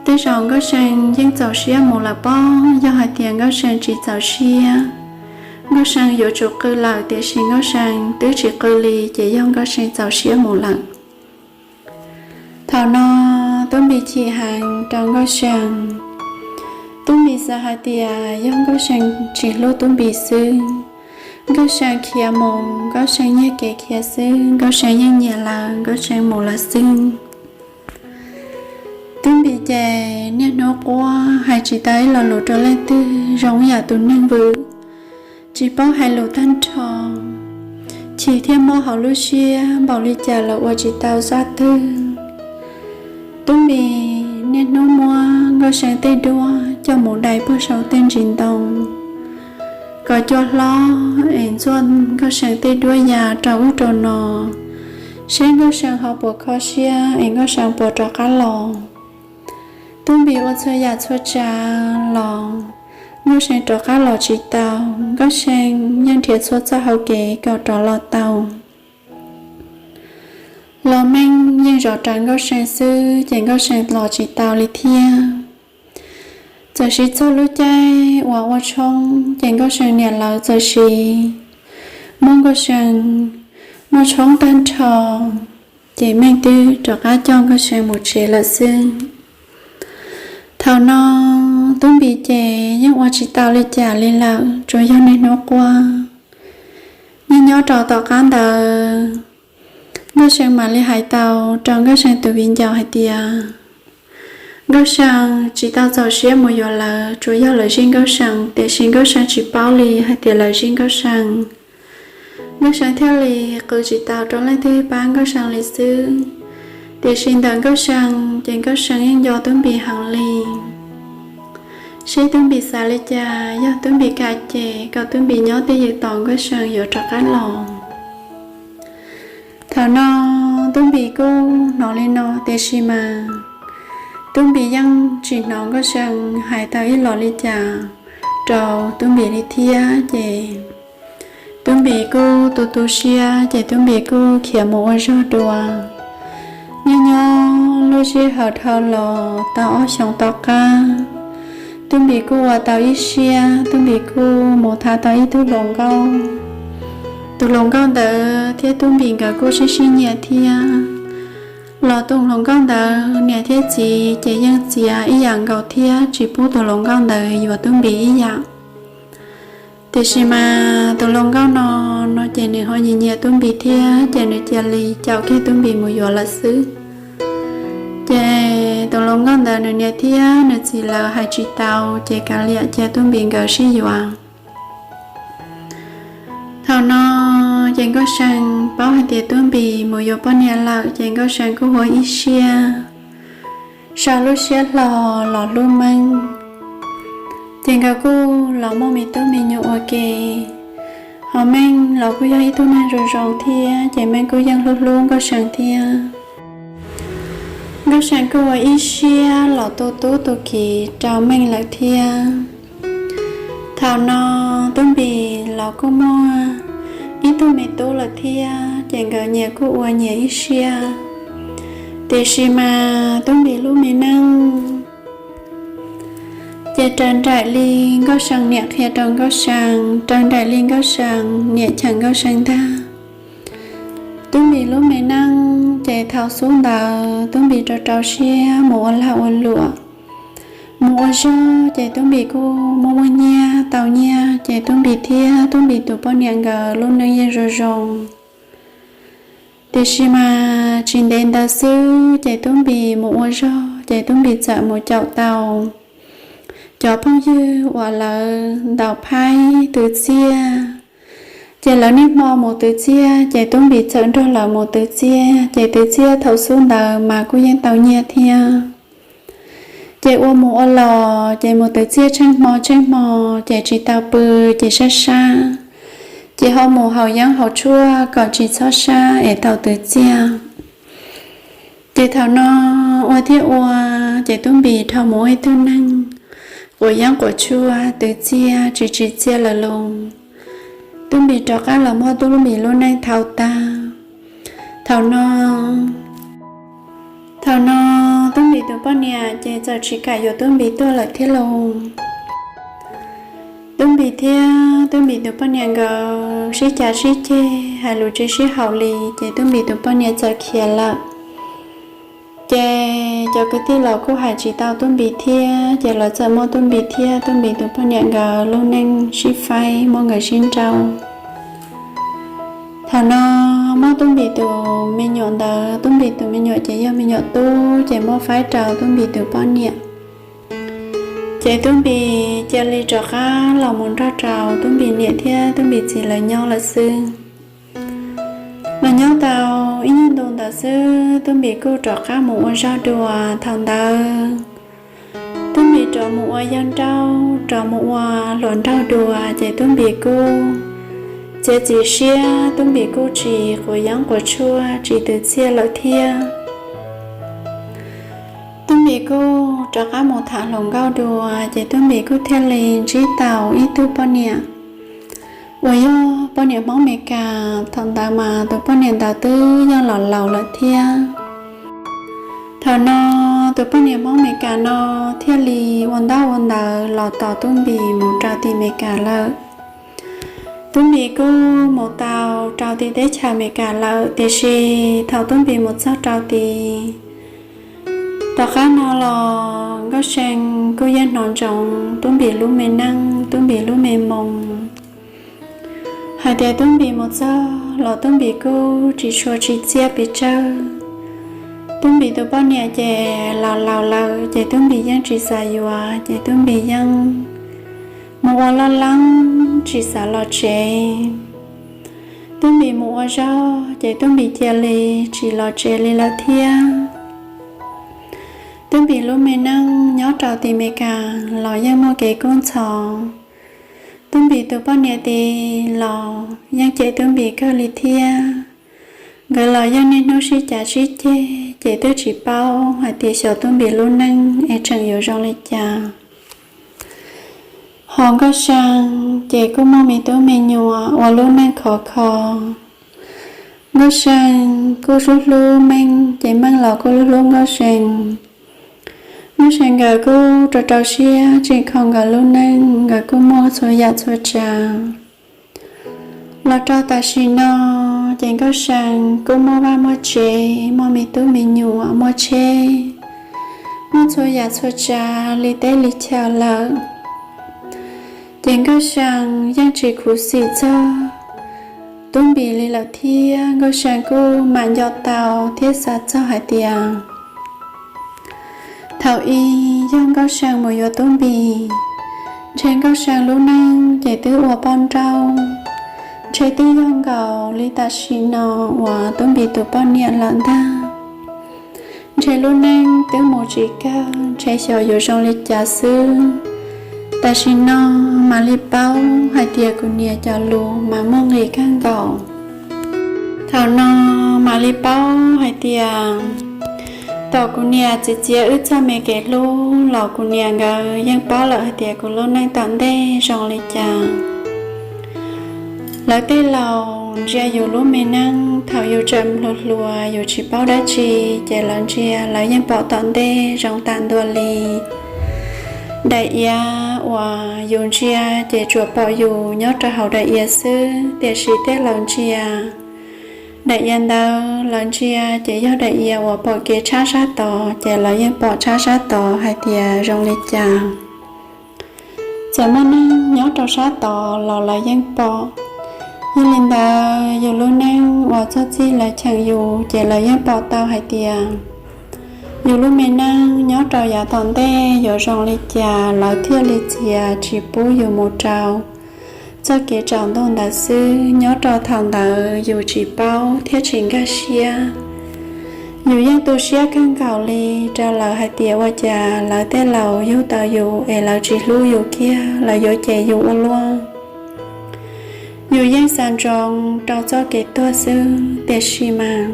Tej zaum Nkauj See yeej txaus siab mus lawm pob, yog hais tias Nkauj See tsis txaus siab, Nkauj See yuav tsum qw lawm, tiam sis Nkauj See twb tsis qw li ces yog Nkauj See txaus siab mus lawm. Thaum no Tub Npis chim heev rau Nkauj See. Tub Npis xav hais tias yog Nkauj See tsis hlub Tub Npis xwb, Nkauj See khiav mus, Nkauj See nyiag kev khiav xwb, Nkauj See yeej nyiam lawm, Nkauj See mus lawm xwb. Tub Npis ces niaj hnub quaj hais tsis tau ib lo lus rau leej twg, zoo yam tus neeg vwm tsis paub hais lus tag nrho, chim thiab mob hauv lub siab npaum li cas los ua tsis tau xav twg. Tub Npis niaj hnub muab Nkauj See tej duab coj mus dai puag saum tej ntsis ntoo kom cua hlob es ntxuaj Nkauj See tej duab ya rau ub rau no, seb Nkauj See ho puas kho siab es Nkauj See puas rov qab los. Tub Npis ua txhua yam txhua tsav los Nkauj See rov qab los tsis tau. Nkauj See yeej nrhiav txhua txoj hauv kev kom rov los tau, los Meej yeej zov rawv Nkauj See xwb ces Nkauj See los tsis tau li thiab. Txawm sis txog lub caij uas ua tshoob ces Nkauj See niam lawv txawm sis muab Nkauj See muab tshoob tag nrho, ces Meej twb rov qab coj Nkauj See mus tsev lawm xwb. Thaum no Tub Npis ces yeej ua tsis tau li cas li lawm, tsuas yog niaj hnub quaj. Nyob nyob rau tom qab ntawd, Nkauj See mam li hais tau rau Nkauj See tus viv ncaus hais tias Nkauj See tsis tau txaus siab mus yuav lawv, tsuas yog lawv zij Nkauj See, tiam sis Nkauj See tsis paub li hais tias lawv zij Nkauj See. Nkauj See thiaj li qw tsis tau rau leej twg pab Nkauj See li xwb. Tiam sis ntawm Nkauj See ces Nkauj See yeej nco Tub Npis heev li. Seb Tub Npis xav li cas, yog Tub Npis kam ces kom Tub Npis nyob twj ywm tos Nkauj See yuav rov qab los. Thaum no Tub Npis kuj hnov li no, tiam sis mas Tub Npis yeej tsis hnov Nkauj See hais tau ib los li cas rau Tub Npis li thiab. Ces Tub Npis kuj tu tu siab, ces Tub Npis kuj khiav mus ua zog dua. Nyob nyob lub sij hawm dhau los tau ob xyoos tom qab, Tub Npis kuj ua tau ib siab, Tub Npis kuj mus tham tau ib tug hluas nkauj. Tus hluas nkauj ntawd thiab Tub Npis nkawd kuj sib sib nyiam thiab. Los tus hluas nkauj ntawd niam thiab txiv ces yeej txiav ib yam nkaus thiab tsis pub tus hluas nkauj ntawd yuav Tub Npis ib yam. Tiam sis mas tus hluas nkauj no, no ces nws ho nyiam nyiam Tub Npis thiab, ces nws cia li caum kiag Tub Npis mus yuav lawm xwb. Ces tus hluas nkauj ntawd nws niam thiab nws txiv lawv hais tsis tau, ces kav liam cia Tub Npis nkawd sib yuav. Thaum no ces Nkauj See paub hais tias Tub Npis mus yuav poj niam lawm, ces Nkauj See kuj ua ib siab, sau lub siab hlo los hlub Meej. Ces nkawd kuj los muaj me tub me nyuam ua ke. Ho Meej los kuj yog ib tug neeg zoo zoo thiab, ces Meej kuj yeej hlub hlub Nkauj See thiab. Nkauj See kuj ua ib siab los tu tub tu kiv rau Meej lawm thiab. Thaum no Tub Npis los kuj muaj ib tug me tub lawm thiab, ces nkawd nyias kuj ua nyias ib siab. Tiam sis mas Tub Npis lub me neej ces raws nraim li Nkauj See niam qhia rau Nkauj See, raws nraim li Nkauj See niam cheem Nkauj See ntag. Tub Npis lub me neej ces thaum xub ntawd Tub Npis rau rau siab mus ua lag ua luam, mus ua zog, ces Tub Npis kuj muaj muaj nyiaj tau nyiaj, ces Tub Npis thiab Tub Npis tus poj niam nkawd lub neej yeej zoo zoo. Tiam sis mas tsis ntev ntawd xwb ces Tub Npis mus ua zog, ces Tub Npis txawm mus caum tau cov phooj ywg uas lawv ntaus phaib twv txiaj. Ces lawv niaj hmo mus twv txiaj, ces Tub Npis txawm nrog lawv mus twv txiaj, ces twv txiaj thaum xub ntawd mas kuj yeej tau nyiaj thiab. Ces ua mus ua los, ces mus twv txiaj tsheej hmo tsheej hmo, ces tsis tau pw, ces sab sab, ces ho mus haus yeeb haus tshuaj kom tsis txhob sab es tau twv txiaj. Ces thaum no ua thiab ua, ces Tub Npis dhau mus ua ib tug neeg quav yeeb quav tshuaj twv txiaj tsis tsim txiaj lawm los. Tub Npis rov qab los muaj Tub Npis lub neej thaum tag. Thaum no, thaum no Tub Npis tus poj niam ces txawm tsis kam yuav Tub Npis tuaj lawm thiab los. Tub Npis thiab Tub Npis tus poj niam nkawd sib cav sib ceg hais lus tsis sib haum li, ces Tub Npis tus poj niam txawm khiav lawm. Ces cov kwv tij los kuj hais tsis tau Tub Npis thiab, ces lawv txawm muab Tub Npis thiab Tub Npis tus poj niam nkawd lub neej sib faib, muab nkawd sib nrauj. Thaum no muab Tub Npis tus me nyuam ntawd, Tub Npis tus me nyuam ces yog me nyuam tub, ces muab faib rau Tub Npis tus poj niam. Ces Tub Npis cia li rov qab los mus nrog rau Tub Npis niam thiab Tub Npis txiv lawv nyob lawm xwb. Los nyob tau ib nyuag ntu ntawd xwb, Tub Npis kuj rov qab mus ua zog dua. Thaum ntawd Tub Npis rov mus ua yawg nrauj, rov mus ua hluas nraug dua, ces Tub Npis kuj txiav txim siab, Tub Npis kuj tsis quav yeeb quav tshuaj tsis twv txiaj lawm thiab. Tub Npis kuj rov qab mus tham hluas nkauj dua, ces Tub Npis kuj thiaj li ntsib tau ib tug poj niam uas yog poj niam Hmoob Amelikas. Thaum ntawd mas tus poj niam ntawd twb yog los laus lawm thiab. Thaum no tus poj niam Hmoob Amelikas no thiaj li ua ntaub ua ntawv los tos Tub Npis mus rau tim Amelikas lawm. Tub Npis kuj mus tau rau tim teb chaws Amelikas lawm, tiam sis thaum Tub Npis mus txog rau tid, tom qab no los Nkauj See kuj yeej hnov ntsoov Tub Npis lub me neej, Tub Npis lub me moo, hais tias Tub Npis mus txog los Tub Npis kuj tsis tshua tsim txiaj pes tsawg. Tub Npis tus poj niam ces los laus lawm, ces Tub Npis yeej tsis xav yuav, ces Tub Npis yeej mus ua loj leeb tsis xav los tsev. Tub Npis mus ua zog, ces Tub Npis cia li tsis los tsev li lawm thiab. Tub Npis lub me neej nyob rau tim Amelikas los yeej muaj kev kub ntxhov. Tub Npis tus poj niam tid los yeej cem Tub Npis kawg li thiab. Nkawd los yeej niaj hnub sib cav sib ceg, ces twb tsis paub hais tias xyov Tub Npis lub neej es tseem yuav zoo li cas. Ho Nkauj See ces kuj muaj me tub me nyuam ua lub neej khov kho. Nkauj See kuj hlub hlub Meej, ces Meej los kuj hlub hlub Nkauj See. Nkauj See nkawd kuj rau rau siab tseem kho nkawd lub neej, nkawd kuj muaj txhua yam txhua tsav. Los rau tam sim no, ces Nkauj See kuj muaj vaj muaj tsev, muaj me tub me nyuam, muaj tsheb, muaj txhua yam txhua tsav li teb li chaw lawm. Ces Nkauj See yeej tsis khuv xim txog Tub Npis li lawm thiab. Nkauj See kuj mam nco tau thiab xav txog hais tias thaum ub yog Nkauj See mus yuav Tub Npis, ntshe Nkauj See lub neej ces twb ua poj nrauj, ntshe twb yog nkaus li tam sim no uas Tub Npis tus poj niam lawm ntag. Ntshe lub neej twb mus tsis kawg, ntshe xyov yuav zoo li cas xwb. Tam sim no mam li paub hais tias kuv niam cov lus mas muaj nqis kawg nkaus. Thaum no mam li paub hais tias tom kuv niam txiav txiav wb txoj me kev hlub los kuv niam nkawd yeej paub lawm hais tias kuv lub neej tom ntej zoo li cas. Lawv tej laus ntsia yus lub me neej thaum yus tseem hluas hluas yus tsis paub dab tsi, ces lawv ntsia lawv yeej pom tom ntej zoo tas ntua li. Daim iav uas yus ntsia ces tsuas pom yus nyob rau hauv daim iav xwb, tiam sis tej laus ntsia daim iav ntawd lawv ntsia ces yog daim iav uas pom kev tshab sab tod, ces lawv yeej pom tshab sab tod hais tias zoo li cas. Txawm muaj neeg nyob rau sab tod los lawv yeej pom. Yog li ntawd yus lub neej uas txog txij lawv cheem yus ces lawv yeej pom tau hais tias yus lub me neej nyob rau yav tom ntej yuav zoo li cas, lawv thiaj li txiav tsis pub yus mus rau txoj kev tsaus ntuj ntawd xwb. Nyob rau thaum ntawd yus tsis paub thiab tsis nkag siab. Yus yeej tu siab kawg nkaus li rau lawv hais tias ua cas lawv tej laus yug tau yus es lawv tsis hlub yus kiag, lawv yuav cem yus ua luaj. Yus yeej xav ntsoov rau txoj kev tuag xwb, tiam sis mas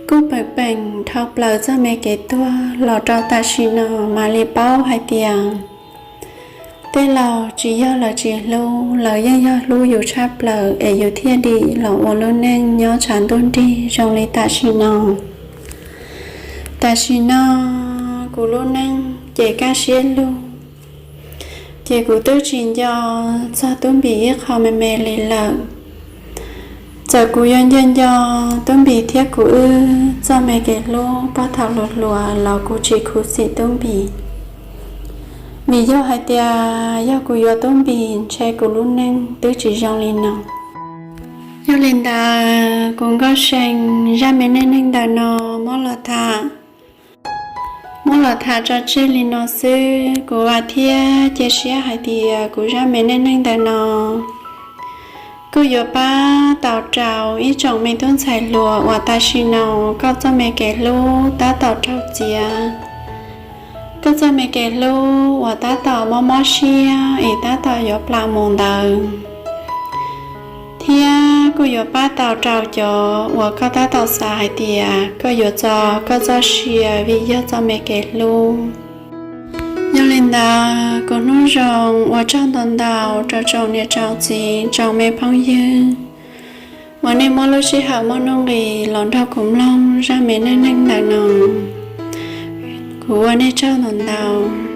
kuj peem peem dhau plaws txoj me kev tuag los rau tam sim no mam li paub hais tias tej laus tsis yog lawv tsis hlub, lawv yeej yog hlub yus tshaj plaws es yus thiaj dim los ua lub neej nyob tshav ntuj nrig zoo li tam sim no. Tam sim no kuv lub neej ces kaj siab lug, ces kuv twb tsis nco txog Tub Npis ib qho me me li lawm. Txawm kuv yuav nco nco Tub Npis thiab kuv wb txoj me kev hlub puag thaum hluas hluas los kuv tsis khuv xim Tub Npis, vim yog hais tias yog kuv yuav Tub Npis ntshe kuv lub neej twb tsis zoo li no. Yog li ntawd kuv Nkauj See zaj me neej neeg ntawm no muab los tham, muab los tham tso tseg li no xwb. Kuv vam thiab cia siab hais tias kuv zaj me neej neeg ntawm no kuj yuav pab tau rau ib tsoom me tub ntxhais hluas uas tam sim no koj txoj me kev hlub tab tom raug txiav, koj txoj me kev hlub uas tab tom mob mob siab es tab tom yuav plam mus ntawd. kuj yuav pab tau rau cov uas koj tab tom xav hais tias koj yuav txo koj txoj sia vim yog txoj me kev hlub. Yog li ntawd kuv hnub zoo ua tsaug ntau ntau rau tsoom niam tsoom txiv tsoom me phooj ywg uas nej muab lub sij hawm muaj nuj nqis los nrog kuv mloog zaj me neej neeg ntawm no. Kuv ua nej tsaug ntau ntau.